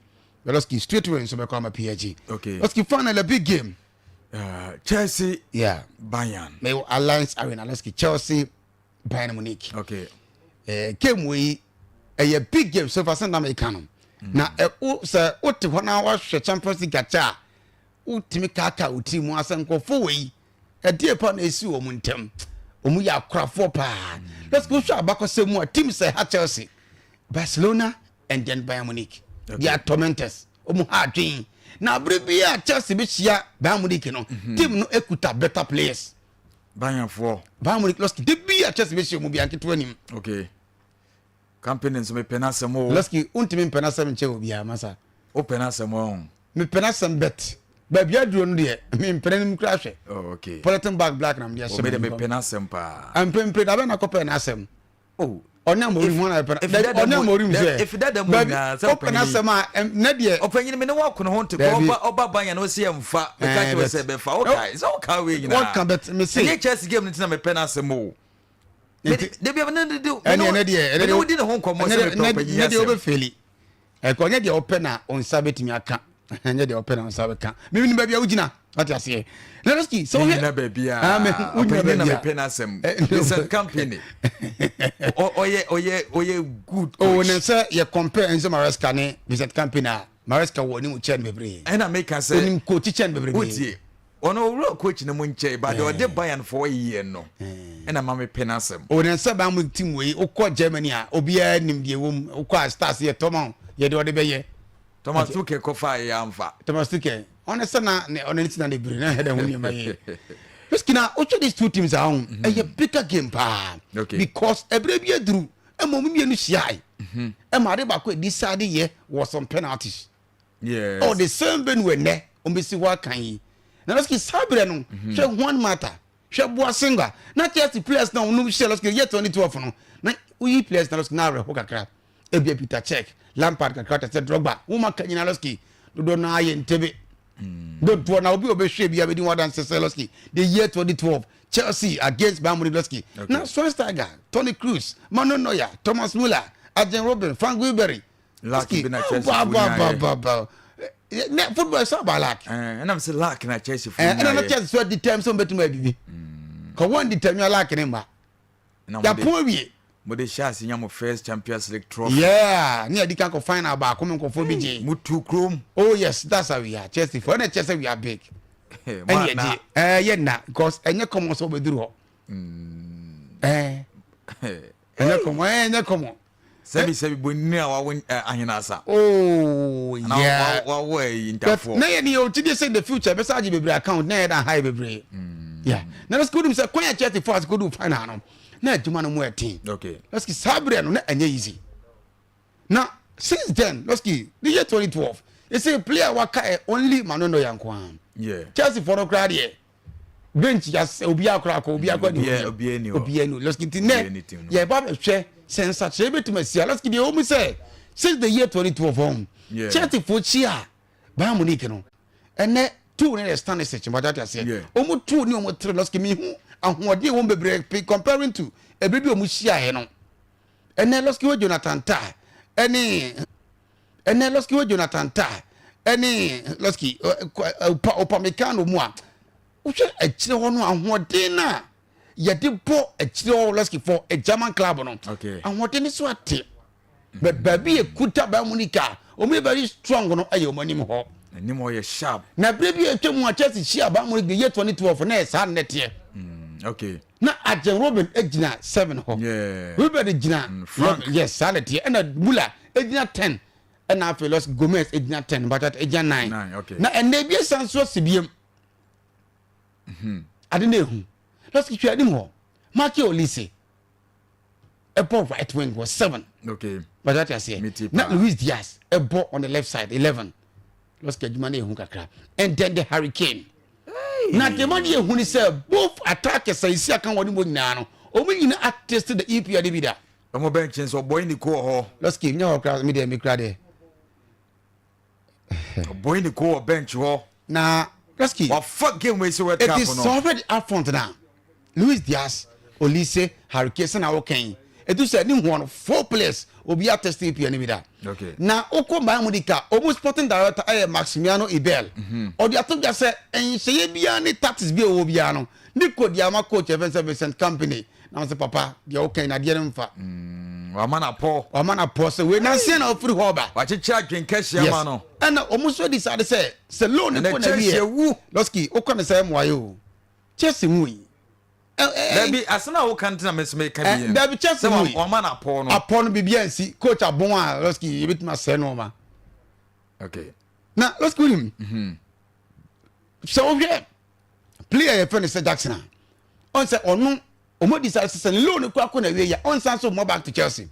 Losky straight win nso bɛkɔ ama PSG okay Losky final a big game. Chelsea, yeah, Bayern. May Alliance Arena, Losky Chelsea, Bayern Munich. Okay. Game we a big game so far sɛ na meka no. Na o sɛ o te hɔ na wahwɛ Champions League akyɛ a wotumi kaaka wo tiri mu asɛ nkɔfo wei ɛdeɛ pa na esi wɔn ntɛm wɔn yɛ akorafoɔ paa. Losky wohwɛ abakɔsɛ mu a team sɛ ha Chelsea, Barcelona and then Bayern Munich. Okay. They are tormentors. Wɔn ha adwene. Na abere bi a Chelsea bɛ hyia Bayern Munich no, team no ekuta better players. Bayern foɔ. Bayern Munich Losky de bi a Chelsea bɛ hyia wɔn bi anketewa nim. Okay. Company nso mepɛ n'asɛm o. Losky ntumi mpɛ n'asɛm nkyɛn obiara masa. O pɛ n'asɛm o. Mepɛ n'asɛm bet baabi aduro no deɛ mempɛ n'anim kura hwɛ. Oh, okay. Polythene bag black na mede ahyɛ mu. Omi de mepɛ n'asɛm paa. Mpempere na bɛ na kɔpɛ n'asɛm. Oh. Ɔne Amorim ho na ɛpɛ na ɔne Amorim sɛ. Efi dada mu nyinaa sɛ ɔpɛ n'asɛm a ne deɛ. Ɔpanyin mi ne wɔn akono ho nte kɔ ɔba ɔba ban yɛn ɔsi yɛn nfa meka kyerɛ sɛ bɛfa ɔka sɛ ɔka wei nyinaa. Wɔka bɛt me se. Ɛnyɛ Chelsea game no ti na mepɛ n'asɛm o. Debi ne de de ɛne ɛne deɛ ɛne deɛ wodi ne ho nkɔmɔ sɛ mepɛ ɔpanyin asɛm. Ne deɛ ɔbɛfeli. Ɛkɔ nyɛ deɛ ɔpɛ na nsa bɛtumi aka nyɛ deɛ ɔpɛ na nsa bɛka mímu ni baabi a wogyina wate aseɛ Lewandowski sɛ wohwɛ nyina baabi a ɔpɛni na mepɛ n'asɛm Vincent Kompany ɔyɛ ɔyɛ ɔyɛ good coach. Oh ne sɛ yɛ compare Enzo Maresca ne Vincent Kompany a Maresca wɔ anim kyɛn bebree. Ɛna meka sɛ onim coach kyɛn bebree. Wotie Ɔno owura coach no mu nkyɛe but deɛ ɔde Bayern foɔ yɛ no ɛna ma me pɛ n'asɛm. O na sɛ Bayern Munich team wei wokɔ Germany a obiara nim deɛ ɛwɔ mu wokɔ a stars yɛ tɔ ma wo yɛ deɛ ɔde bɛyɛ. Thomas Tuchel kɔ faa yɛ amfa. Thomas Tuchel ɔno sɛ na ɔno ne ti na ne biri na ɛhɛ dɛ ho nneɛma yɛ. Whiskey na wotwa these two teams a ho ɛyɛ bigger game paa because ɛberɛ bi aduru ɛma ɔmo mmienu hyiae ɛma ade baako a decide yɛ wɔ some penalties. Yes. Oh, the same venue ɛnɛ wɔn bɛsi hɔ akan yi. Na lɔski saa berɛ no, mhm. hwɛ Juan Mata, hwɛ Boasenga, na Chelsea players na wɔn hyɛ lɔski yɛ 2012 no, na woyi players na lɔski na awerɛho kakra. Ebia Peter Cech, Lampard kakra te sɛ Drogba, wɔn aka nyina lɔski dodoɔ no ayɛ ntebe. Mm. Dodoɔ na obi a ɔbɛhwɛ bi abɛdi wɔn adanse sɛ lɔski the year 2012 Chelsea against Bayern Munich lɔski. Okay. Na Schweinsteiger, Toni Kroos, Manuel Neuer, Thomas Muller, Arjen Robben, Frank Ribery, Luck bi na Chelsea fo nyaayɛ. Ne football is all about luck. Ɛnam sɛ luck na Chelsea fo nyaayɛ. Ɛna na Chelsea so adi tɛm sɛ wɔbɛtumi ayɛ biribi. Ka wɔn di tɛm nya luck ne mma. Yɛapo awie. Mo de hyɛ ase nya mo first Champions League trophy. Yeah, ne yɛdi kan kɔ final baako me nkɔfoɔ bi gye. Mo tu kurom. Oh yes, that's how we are Chelsea fo. Ɛna kyerɛ sɛ we are big. Ɛna yɛgye. Ɛɛ yɛ nna because ɛnyɛ common sɛ wɔbɛduru hɔ. Ɛɛ ɛnyɛ common ɛnyɛ common. Sɛbi sɛbi bonini a wawo ahene asa. Oh yeah. Wawo ɛyi ntafoɔ. Na yɛ ni yɛ otidi sɛ in the future bɛsa agye bebree account na yɛ da ha yɛ bebree. Mm. Yeah. Na lɔsi kodu sɛ kwan yɛ kyɛ ti fo ase kodu final no na adwuma no mu ɛten. Okay. Lɔsi saa berɛ no na ɛnyɛ easy. Na since then lɔsi the year 2012 ɛsɛ player waka ɛ only Manuel Neuer nko ara. Yeah. Chelsea fɔ no koraa deɛ. Bench yas obi akora akɔ obi akɔ ni hɔ obi ani hɔ obi ani hɔ lɔsi ti nɛ yɛ ba bɛ hwɛ sɛ nsakyerɛ bɛ tuma si a lɔsi deɛ wɔn sɛ since the year 2012 ɔn Chelsea fo kyi a Bayern Munich no ɛnɛ two ne yɛ Stanisic mbata ti aseɛ wɔn two ne wɔn three lɔsi mi hu ahoɔden wɔn bebree pe comparing to ebi bi wɔn hyia yɛ no ɛnɛ lɔsi wɔ Jonathan Tah ɛne. Ɛnɛ Lɔski wɔ Jonathan Tah ɛne Lɔski Upamecano mu a wohwɛ akyire hɔ no ahoɔden no a yɛde bɔ akyire hɔ Lɔski fɔ German club no ahoɔden no so ate but baabi yɛ kuta Bayern Munich a wɔn yɛ very strong no ɛyɛ wɔn anim hɔ anim hɔ yɛ sharp na bere bi atwa mu a Chelsea hyia Bayern Munich de yɛ 2012 na yɛ saa nnɛteɛ okay na Arjen Robben gyina 7 hɔ Ribery gyina mm, yes saa nnɛteɛ ɛna Muller egyina 10 ɛna afei Los Gomez egyina 10 but egyina 9 na ɛnna ebi esan so si biem mhm. ade na ehu Los hwɛ anim hɔ Michael Olise ɛbɔ right wing wɔ 7 okay but ati aseɛ na Luis Diaz ɛbɔ on the left side 11 Los adwuma na ehu kakra and then the Hurricane na deɛ ma de ehu ni sɛ both attackers a esi aka wɔn mu nyinaa no wɔn nyinaa atest the EPL de bi da. Ɔmo bɛnkye nso ɔbɔyi ne ko wɔ hɔ. Lɔski nyɛ hɔ kora mi deɛ mi kura deɛ. Ɔbɔyi ne ko wɔ bench hɔ. Na Lɔski. Wafa game wei si World Cup no. It is already up front na Luis Diaz, Olise, Harry Kane sɛ na wɔkɛn. Etu sɛ ne ho no four players obi atest EPL ne bi da. Okay. Na okɔ Bayern Munich a ɔmo sporting director ɛyɛ Maximiano Ibel. Mhm. Ɔde ato dwa sɛ nhyɛyɛ biara ne tactics bi a ɛwɔ biara no ne kɔ di ama coach ɛfɛn sɛ Vincent Kompany na ɔsɛ papa deɛ woka yi nadeɛ no mfa. Mm, wama no apɔ. Wama no apɔ sɛ wei nanseɛ na ɔfiri hɔ ba. Wakyekyere adwen kɛseɛ ama no. Ɛna wɔn nso decide sɛ sɛ loan no kɔ na wie. wu. Lɔski wokɔ ne sɛ ɛmoa yɛ o. Chelsea mu yi. Dabi asɛm a woka no tena me nso meka bi yɛn. Dabi Chelsea mu yi. Wama no apɔ no. Apɔ no biribi ansi coach abɔn a Lɔski yɛbɛtumi asɛe no ɔma. Okay. Na Lɔski wonim. Mhm. Sɛ wohwɛ player yɛfrɛ no sɛ Jackson a ɔn sɛ ɔno ɔmo decide sɛ ne loan kura kɔ na wie yɛ ɔnsan so mɔ back to Chelsea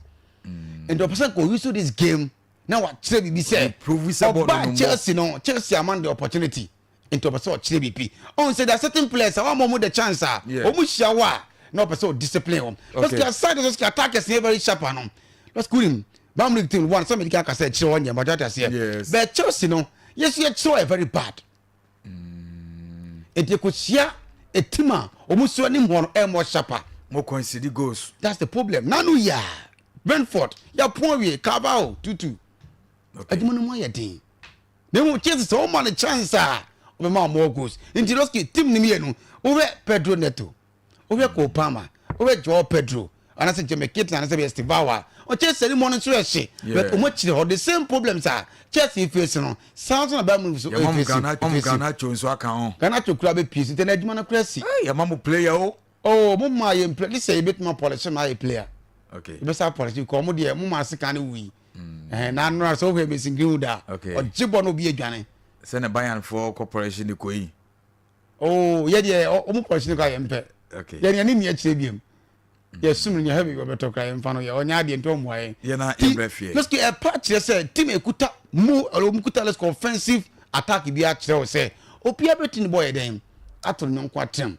mm. nti ɔpɛ sɛ nka ɔyi so this game na wakyerɛ biribi sɛ ɔba Chelsea no Chelsea ama no the opportunity nti ɔpɛ sɛ ɔkyerɛ biribi ɔn sɛ there are certain players a wɔn a wɔn the chance a wɔn hyia wɔ a. na ɔpɛ sɛ ɔdiscipline wɔn. Lɔski aside lɔski attackers yɛ very sharp ano. Lɔski wonim Bayern Munich team one sɛ mɛdi kan kasa akyire hɔ nyɛ mbɔdwa ate aseɛ. But Chelsea no yɛso yɛkyerɛ yɛ very bad. Nti ekohyia a team a wɔn so anim hɔ no ɛmɔ sharper. Mo concede goals. That's the problem. Nanu yia Brentford yɛ pɔn awie Carabao 2-2. Adwuma no mu ayɛ den. Na mmom Chelsea sɛ wɔma no chance a ɔbɛma wɔn more goals. Nti Losky team no mmienu wohwɛ Pedro Neto, wohwɛ Cole Palmer, wohwɛ Joao Pedro anaasɛ Jamie Gittens anaasɛ bɛyɛ Estevao a Chelsea anim hɔ no nso yɛ hye but wɔn akyire hɔ the same problems a Chelsea face no saa nso na Bayern Munich nso Yɛma mo face. Ghana Garnacho nso aka ho. Garnacho kura bɛpie so nti ɛnɛ adwuma no kura si. Yɛma mo player o. Oh mo maa yɛn player this year yɛbɛtumi apɔlɛhyɛ ma ayɛ player. Okay. Yɛbɛsa apɔlɛhyɛ kɔ ɔmo deɛ mo maa sika no wui. Ɛhɛn na anora sɛ wohwɛ Mason Greenwood a ɔgye bɔ na obi adwane. Sɛ ne Bayern foɔ kɔ pɔlɛhyɛ ne kɔ yi. Oh yɛ deɛ ɔmo pɔlɛhyɛ ne kɔ a yɛn pɛ. Okay. Yɛn yɛn ne ni akyire biem. Yɛ sum no nyɛ hɛ baabi ɔbɛtɔ kora yɛn fa no yɛ ɔnyɛ adeɛ nti ɔmmoa yɛn. Yɛn na yɛn brɛ fie. Lɔski ɛpa kyerɛ sɛ team ekuta mu ɔmo kuta lɔski offensive attack bi akyerɛ wo sɛ obiara bɛti ne bɔ yɛ dɛn ato ne nyɔnko atɛm.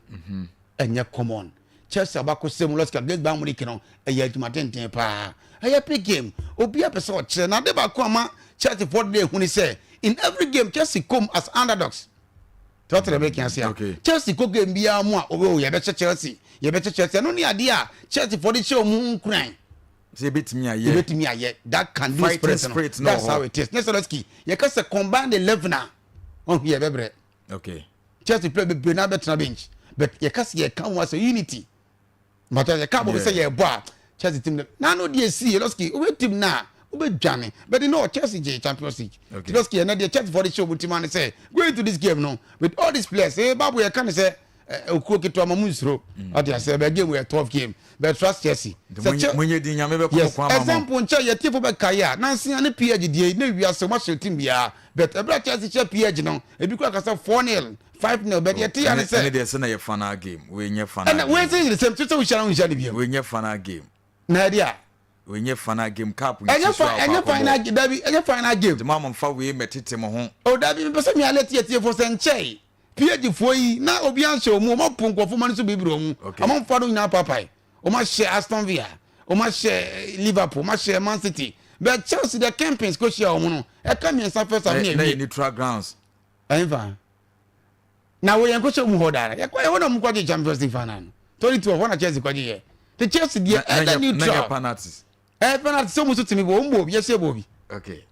Ɛnyɛ common. Chelsea abakɔsɛm mu lɔska against Bayern Munich no ɛyɛ adwuma tenten paa. Ɛyɛ big game. Obiara pɛ sɛ ɔkyerɛ. Na ade baako ama Chelsea foɔ de ehu ne sɛ in every game Chelsea come as underdogs. Tɔtɔ dɛ bɛka ase a. Chelsea kɔ game biara mu a obi o yɛbɛhyɛ Chelsea yɛbɛhyɛ Chelsea ɛno ne adeɛ a Chelsea foɔ de hyɛ wɔn ho nkuran. Sɛ yɛbɛtumi ayɛ. Yɛbɛtumi ayɛ that can do spirit no. That's how it is. Ne sɛ lɔski yɛka sɛ combine 11 a ɔho yɛbɛbrɛ. Okay. Chelsea player bebree na abɛtena bench but yɛka sɛ yɛka ho asɛ unity mbata yɛka bɔ sɛ yɛbɔ a Chelsea team no na no deɛ si Losky wobɛ team no a wobɛdwane but no Chelsea gye Champions League okay. Losky ɛnɛ deɛ Chelsea fɔ de hyɛ ɔmo team ano sɛ going into this game no with all these players eh baabo yɛka ne sɛ okuo ketewa ma mu nsuro ɔde asɛ bɛ game yɛ tough game but trust Chelsea sɛ munye di nyame bɛ yes example nkyɛn yɛ tifo bɛ kae a nansi ne PSG die ne wiase wɔn ahyɛ team biara but ɛbɛrɛ Chelsea hyɛ PSG no ebi kura kasa 4-0, 5-0 but yɛ ti ya ne sɛ ɛne deɛ sɛ na yɛ final game wei nyɛ final ɛna wei sɛ the same sɛ wohyia no wonhyia no biam wei nyɛ final game na ɛde a wei nyɛ final game cup ɛnyɛ fa ɛnyɛ final game dabi ɛnyɛ final game nti mo amfa wei mɛtete mo ho o dabi mepɛ sɛ mealɛ tietie fo sɛ nkyɛe PSG foɔ yi na obi anhyɛ wɔn wɔn apo nkurɔfoɔ ma no so bibiri wɔn amanfoɔ no nyinaa papae wɔn ahyɛ Aston Villa wɔn ahyɛ Liverpool wɔn ahyɛ Man City but Chelsea the campaigns kò hyia wɔn no ɛka mmiɛnsa first half ne ɛwie na neutral grounds ɛnfa na wɔyɛ nkɔhyɛ mu hɔ daa yɛkɔ yɛ hɔ na wɔn kɔgye Champions League final no 2012 hɔ na Chelsea kɔgye yɛ the Chelsea deɛ ɛda neutral na yɛ penalties ɛɛ penalty sɛ wɔn nso tumi bɔ wɔn bɔ obi yɛsɛ bɔ obi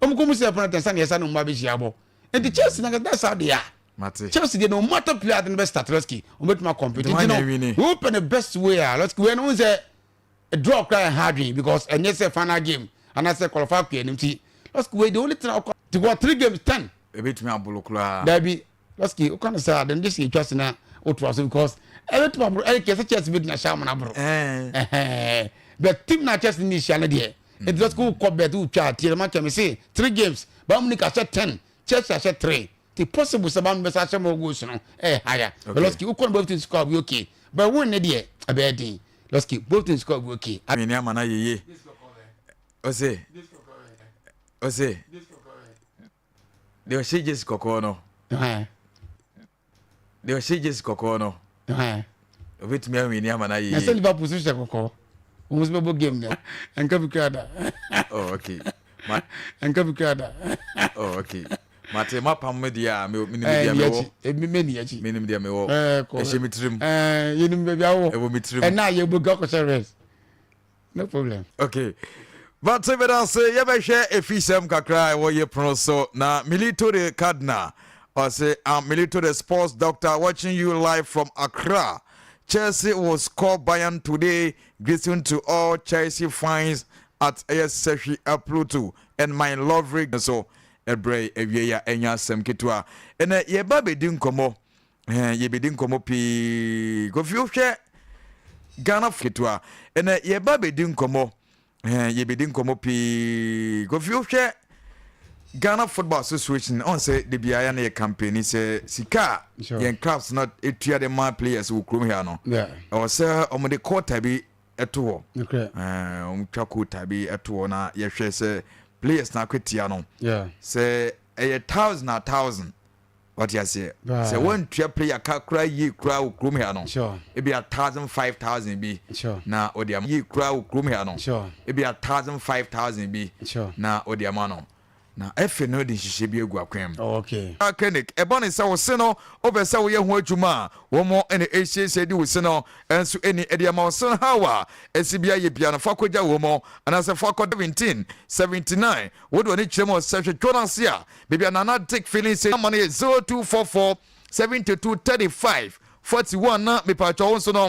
wɔn kɔ mu sɛ penalty nsa na yɛsa na wɔn ba bɛ hyia bɔ nti Chelsea na that's how they are. Mate. Chelsea deɛ no matter player de no bɛ start Losky wɔn bɛ tuma compete nti no wɔn pɛ the best way a Losky wei no n sɛ draw kora yɛ ha adwene because ɛnyɛ sɛ final game anaasɛ qualify kɔ anim ti Losky wei the only thing ɔkɔ ti wɔ three games 10. Ebetumi abolo koraa. Dabi Losky ɔkɔ no sɛ ade no de sɛ etwa se na otu aso because ɛbɛtumi abolo ɛyɛ kɛse Chelsea bɛ tumi ahyɛ amana aboro ɛhɛn but team na Chelsea ni hyia no deɛ nti Losky wokɔ bet wotwa tie ma kyɛn mi se three games Bayern Munich ahyɛ 10 Chelsea ahyɛ three ti possible sɛ Bayern bɛsa ahyɛ more goals no ɛyɛ higher okay. But Losky wokɔ no both teams score be okay but win ne deɛ ɛbɛyɛ den Losky both teams score be okay. Mene ama na yeye ɔse ɔse deɛ ɔhyɛ gyesi kɔkɔɔ no deɛ ɔhyɛ gyesi kɔkɔɔ no obetumi awini ama no ayɛ yie. Na sɛ Liverpool so hyɛ kɔkɔɔ wɔn nso bɛbɔ game no nka bi kura da. Oh okay. Ma nka bi kura da. Oh okay. Mate mapam me deɛ a menim deɛ mewɔ. Meni akyi. Menim deɛ mewɔ. Ɛhyɛ me tirim. Yɛnim baabi awɔ. Ɛwɔ me tirim. Ɛna yɛbɔ gua kɔhyɛ rest. No problem. Okay. But bɛda ase yɛbɛhwɛ efisɛm kakra a ɛwɔ yɛ pono so na Milito the Cardinal ɔse I'm Milito the sports doctor watching you live from Accra. Chelsea will score Bayern today. Greeting to all Chelsea fans at ɛyɛ Sehwi Apluto and my lovely so ɛbrɛ awie a ɛnya asɛm ketewa. Ɛnɛ yɛba bɛdi nkɔmmɔ Ɛɛ yɛbɛdi nkɔmmɔ pii. Kofi wohwɛ Ghana ketewa. Ɛnɛ yɛba bɛdi nkɔmmɔ. Ɛɛ yɛbɛdi nkɔmmɔ pii. Kofi wohwɛ Ghana Football Association ɔn sɛ de biara yɛ na yɛ campaign sɛ sika a yɛn clubs no etua de ma players wɔ kurom ha no. Ɛwɔ sɛ wɔn de quota bi ɛto hɔ. Ɛɛ wɔn twa quota bi ɛto hɔ na yɛhwɛ sɛ players na akwatia no. Sɛ ɛyɛ thousand a thousand. Wate aseɛ? Sɛ woantua player ka koraa yie koraa wɔ kurom ha no, ebi a thousand 5,000 bi na wode ama yie koraa wɔ kurom ha no, ebi a thousand 5,000 bi na wode ama no. Na ɛfɛ no de nhyehyɛ bi agu akwan mu. Oh, okay. Clinic, ɛba ne sɛ wo se no wopɛ sɛ woyɛ ho adwuma a, wɔn na ɛsiesie de wo se no nso ani de ama wo se no haw a ɛsi bi ayɛ bia no fa kɔgya wɔn anaasɛ fa kɔ 17 79 wode w'ani kyerɛ mu sɛ hwɛ dwo no ase a baabi a Nana Dick filling station ama no yɛ 0244 72 35 41 na mepatwa wo nso no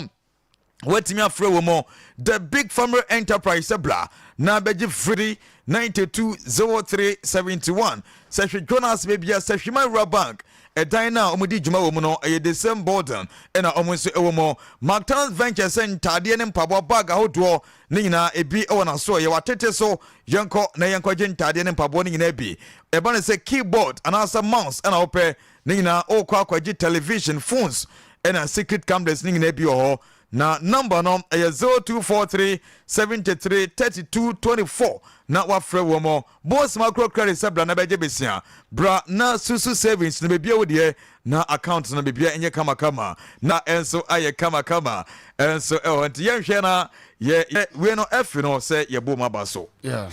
watumi afrɛ wɔ mu The Big Family Enterprise sɛ bra na bɛgye free 92 03 71 sɛ hwɛ dwo no ase baabi a sɛ hwema Rural Bank ɛdan no a wɔdi dwuma wɔ mu no ɛyɛ the same building ɛna wɔn nso ɛwɔ mu. McDonald's Venture sɛ ntaadeɛ ne mpaboa bag ahodoɔ Ne nyinaa ebi wɔ n'asoɛeɛ, watete so. Yɛnkɔ na yɛnkɔgye ntaadeɛ ne mpaboa no nyinaa bi. Ɛba no sɛ keyboard anaasɛ mouse na wopɛ, ne nyinaa wokɔ akɔgye television, phones ɛna secret cameras ne nyinaa bi wɔ hɔ. Na number no ɛyɛ 0243 73 32 24 na wafrɛ wɔn. Bosema kuro credit sɛ bra na bɛgye besia. Bra na susu savings no bebia wo deɛ na account no bebia nyɛ kamakama na ɛnso ayɛ kamakama ɛnso ɛwɔ nti yɛnhwɛ na yɛ yɛ wei no ɛfe no sɛ yɛbɔ mu aba so. Yeah.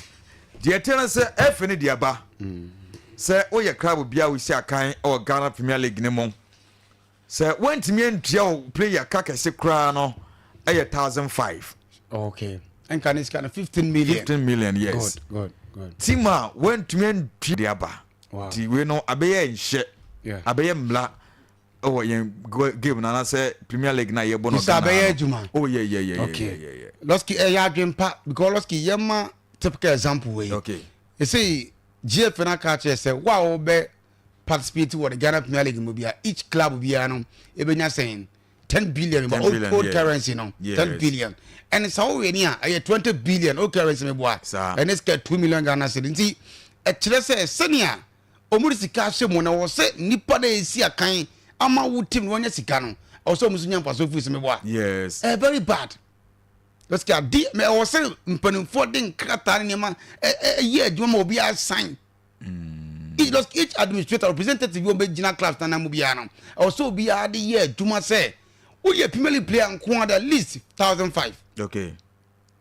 Deɛ ɛteɛ no sɛ ɛfe no deɛ aba sɛ woyɛ club bia wosi akan ɛwɔ Ghana Premier League no mu Sɛ woantumi antua wo player ka kɛse koraa no ɛyɛ 1,500. Okay. Nka ne sika no 15 million. 15 million, yes. Good, good, good. Team a woantumi antua de aba. Wow. Ti wei no abɛyɛ nhyɛ. Yeah. Abɛyɛ mmla ɛwɔ yɛn game no anaasɛ Premier League na yɛbɔ no Ghana. Abɛyɛ adwuma. Oh yeah yeah yeah. Okay. Yeah, yeah, yeah. Losky ɛyɛ adwempa because Losky yɛma typical example wei. Okay. Ɛsɛ GFA no aka akyerɛ sɛ wo a wobɛ participate wɔ the Ghana Premier League mu bia each club biara no ebenya sɛn 10 billion 10 old, billion, old currency no 10 billion, ɛne sɛ wowɛ ni a ɛyɛ 20 billion old currency mi boa ɛne sika 2 million Ghana cedi. Nti ɛkyerɛ sɛ sɛnea ɔmo de sika ahyɛ mu na wɔ sɛ nipa na esi akan ama wo team na wɔnyɛ sika no, ɛwɔ sɛ ɔmo nso nya mfaso firi so mi boa. Ɛyɛ very bad lɔsiki adi mɛ ɛwɔ sɛ mpanimfoɔ de nkrataa ne nneɛma ɛyɛ adwuma ma obi asan. Each administrator, representative bi wɔn bɛ gyina clubs nana mu biara no, ɛwɔ sɛ obiara de yɛ adwuma sɛ woyɛ Premier League player nko ara, at least 1,500.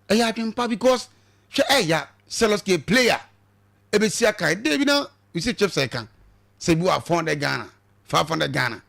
Ɛyɛ adwempa because hwɛ, ɛyà sɛ lɔsiki player ebesi akan de bi na you see chips ɛka sɛ bi wɔ 400 Ghana, 500 Ghana,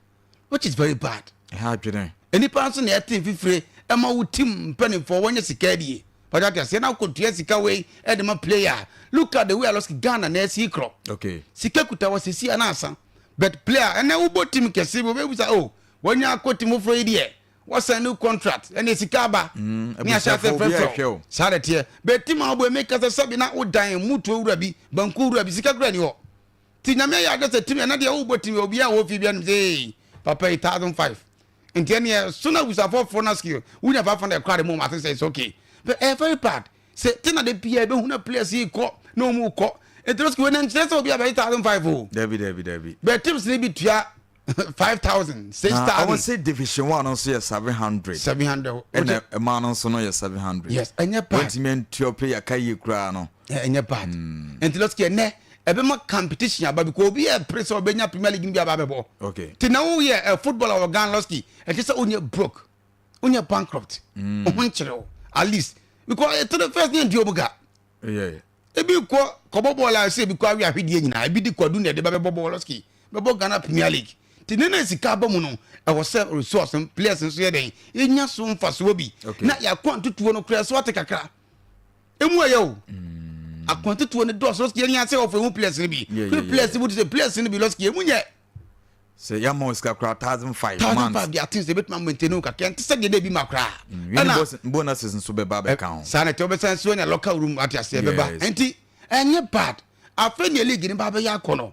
which is very bad. Ɛha adwene. Nipa nso na ɛte nfifire ɛma wo team mpanimfoɔ wɔnyɛ sika adie pàtó ati aseɛ na akɔtua sika wei ɛde ma player. Look at the way alɔsiki Ghana na ɛsi korɔ. Sika kuta wɔ sisi anaasa, but player ɛnɛ wobɔ team kɛse bi obebusa o wɔnya akɔ team foforɔ yi deɛ wɔsan new contract ɛna sika aba ne ahyɛ ase abusuafoɔ obiara frɛfrɛ hwɛ o. Saa de teɛ bɛ team a wɔbɔ emi kasa sɛbi na wodan mutuo wura bi, banku wura bi, sika kura ni hɔ ti Nyame ayɛ adɛ sɛ team ɛna deɛ wobɔ team obiara wɔ fie bi anim sɛ ee papa yi 1,500 nti ɛneɛ so na abusuafoɔ foɔ na skill wonya 500 kora de mu ate sɛ it's okay, but ɛyɛ very bad sɛ te na de pia ebehu na players yi kɔ na ɔmu kɔ nti no skill na nkyerɛ sɛ obi abɛyɛ 1,500 o. Dabi, dabi, dabi. But teams ne bi tua 5,000, six Na thousand. ɔwɔ sɛ Division One no nso yɛ 700. 700. Ɛna ɛmaa no nso no yɛ 700. Yes, ɛnyɛ bad. Wɔntumi antua player ka yie koraa no. Ɛnyɛ bad nti lɔsiki ɛnɛ ɛbɛma competition aba because obi yɛ pere sɛ ɔbɛnya Premier League bi aba abɛbɔ. Ti na woyɛ ɛ football wɔ Ghana, lɔsiki ɛkyɛ sɛ wonyɛ broke, wonyɛ bankrupt, ɔho nkyerɛ wo at least because ɛtɔ the first ne ntua mu ka. Ebi kɔ kɔbɔ bɔɔl a sɛ ebi kɔ awi ahwedeɛ nyinaa, ebi di kwadu na ɛde ba bɛbɔ bɔɔl, lɔsiki bɛbɔ Ghana Premier League. Ti ne na sika aba mu no, ɛwɔ sɛ resource no, players nso yɛ dɛn yɛnya so mfasoɔ bi na yɛakɔ ntutuo no koraa so ate kakra emu ɛyɛ o akwantutuo no dɔɔso. Lɔsiki yɛn ase ɔfɔ emu players no bi hwɛ players mu ti sɛ players no bi, lɔsiki emu nyɛ. Sɛ yɛama wo sika koraa 1,500 thousand month. five de ate sɛ ebetuma maintain o kakra nti sɛ deɛ de bi ma koraa. Ɛna bonuses nso bɛba bɛka ho. Saa na ɛtɛ wobɛsan so anya locker room ate aseɛ bɛba nti ɛnyɛ bad. Afei deɛ league no ba bɛyɛ akɔ no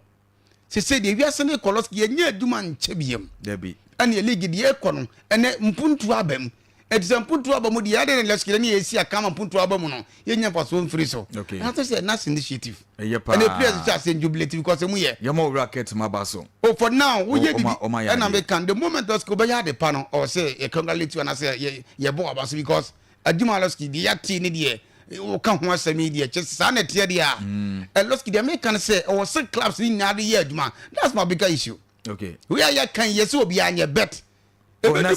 sese deɛ wiase ne kɔ, lɔsiki yɛnyɛ adwuma nkyɛ biam. Dabi. Ɛne league deɛ ɛkɔ no ɛnɛ mpuntu aba mu, ɛti sɛ mpuntu aba mu deɛ ɛde ne lɔsiki ne yɛsi akama mpuntu aba mu no yɛnya mfasoɔ mfiri so. Ɛna sɛ nice initiative. Ɛyɛ paa. Ɛne players hyɛ ase jubilate because emu yɛ. Yɛma owura kɛtɛ ma ba so. Oh, for now woyɛ bibi ɔma yɛ ɛna adeɛ. Meka the moment lɔsiki wobɛyɛ ade pa no, ɔwɔ sɛ yɛ congratulate you anaasɛ yɛbɔ aba so because adwuma lɔsiki deɛ yɛate ne deɛ woka ho asɛm yi deɛ kyɛ saa na ɛteɛ deɛ a ɛ lɔsiki deɛ meka no sɛ ɛwɔ sɛ clubs ne nyinaa de yɛ adwuma. That's my bigger issue. Okay. Wei a yɛka yi, yɛsɛ obiara nyɛ bet. Oh, na Ebedu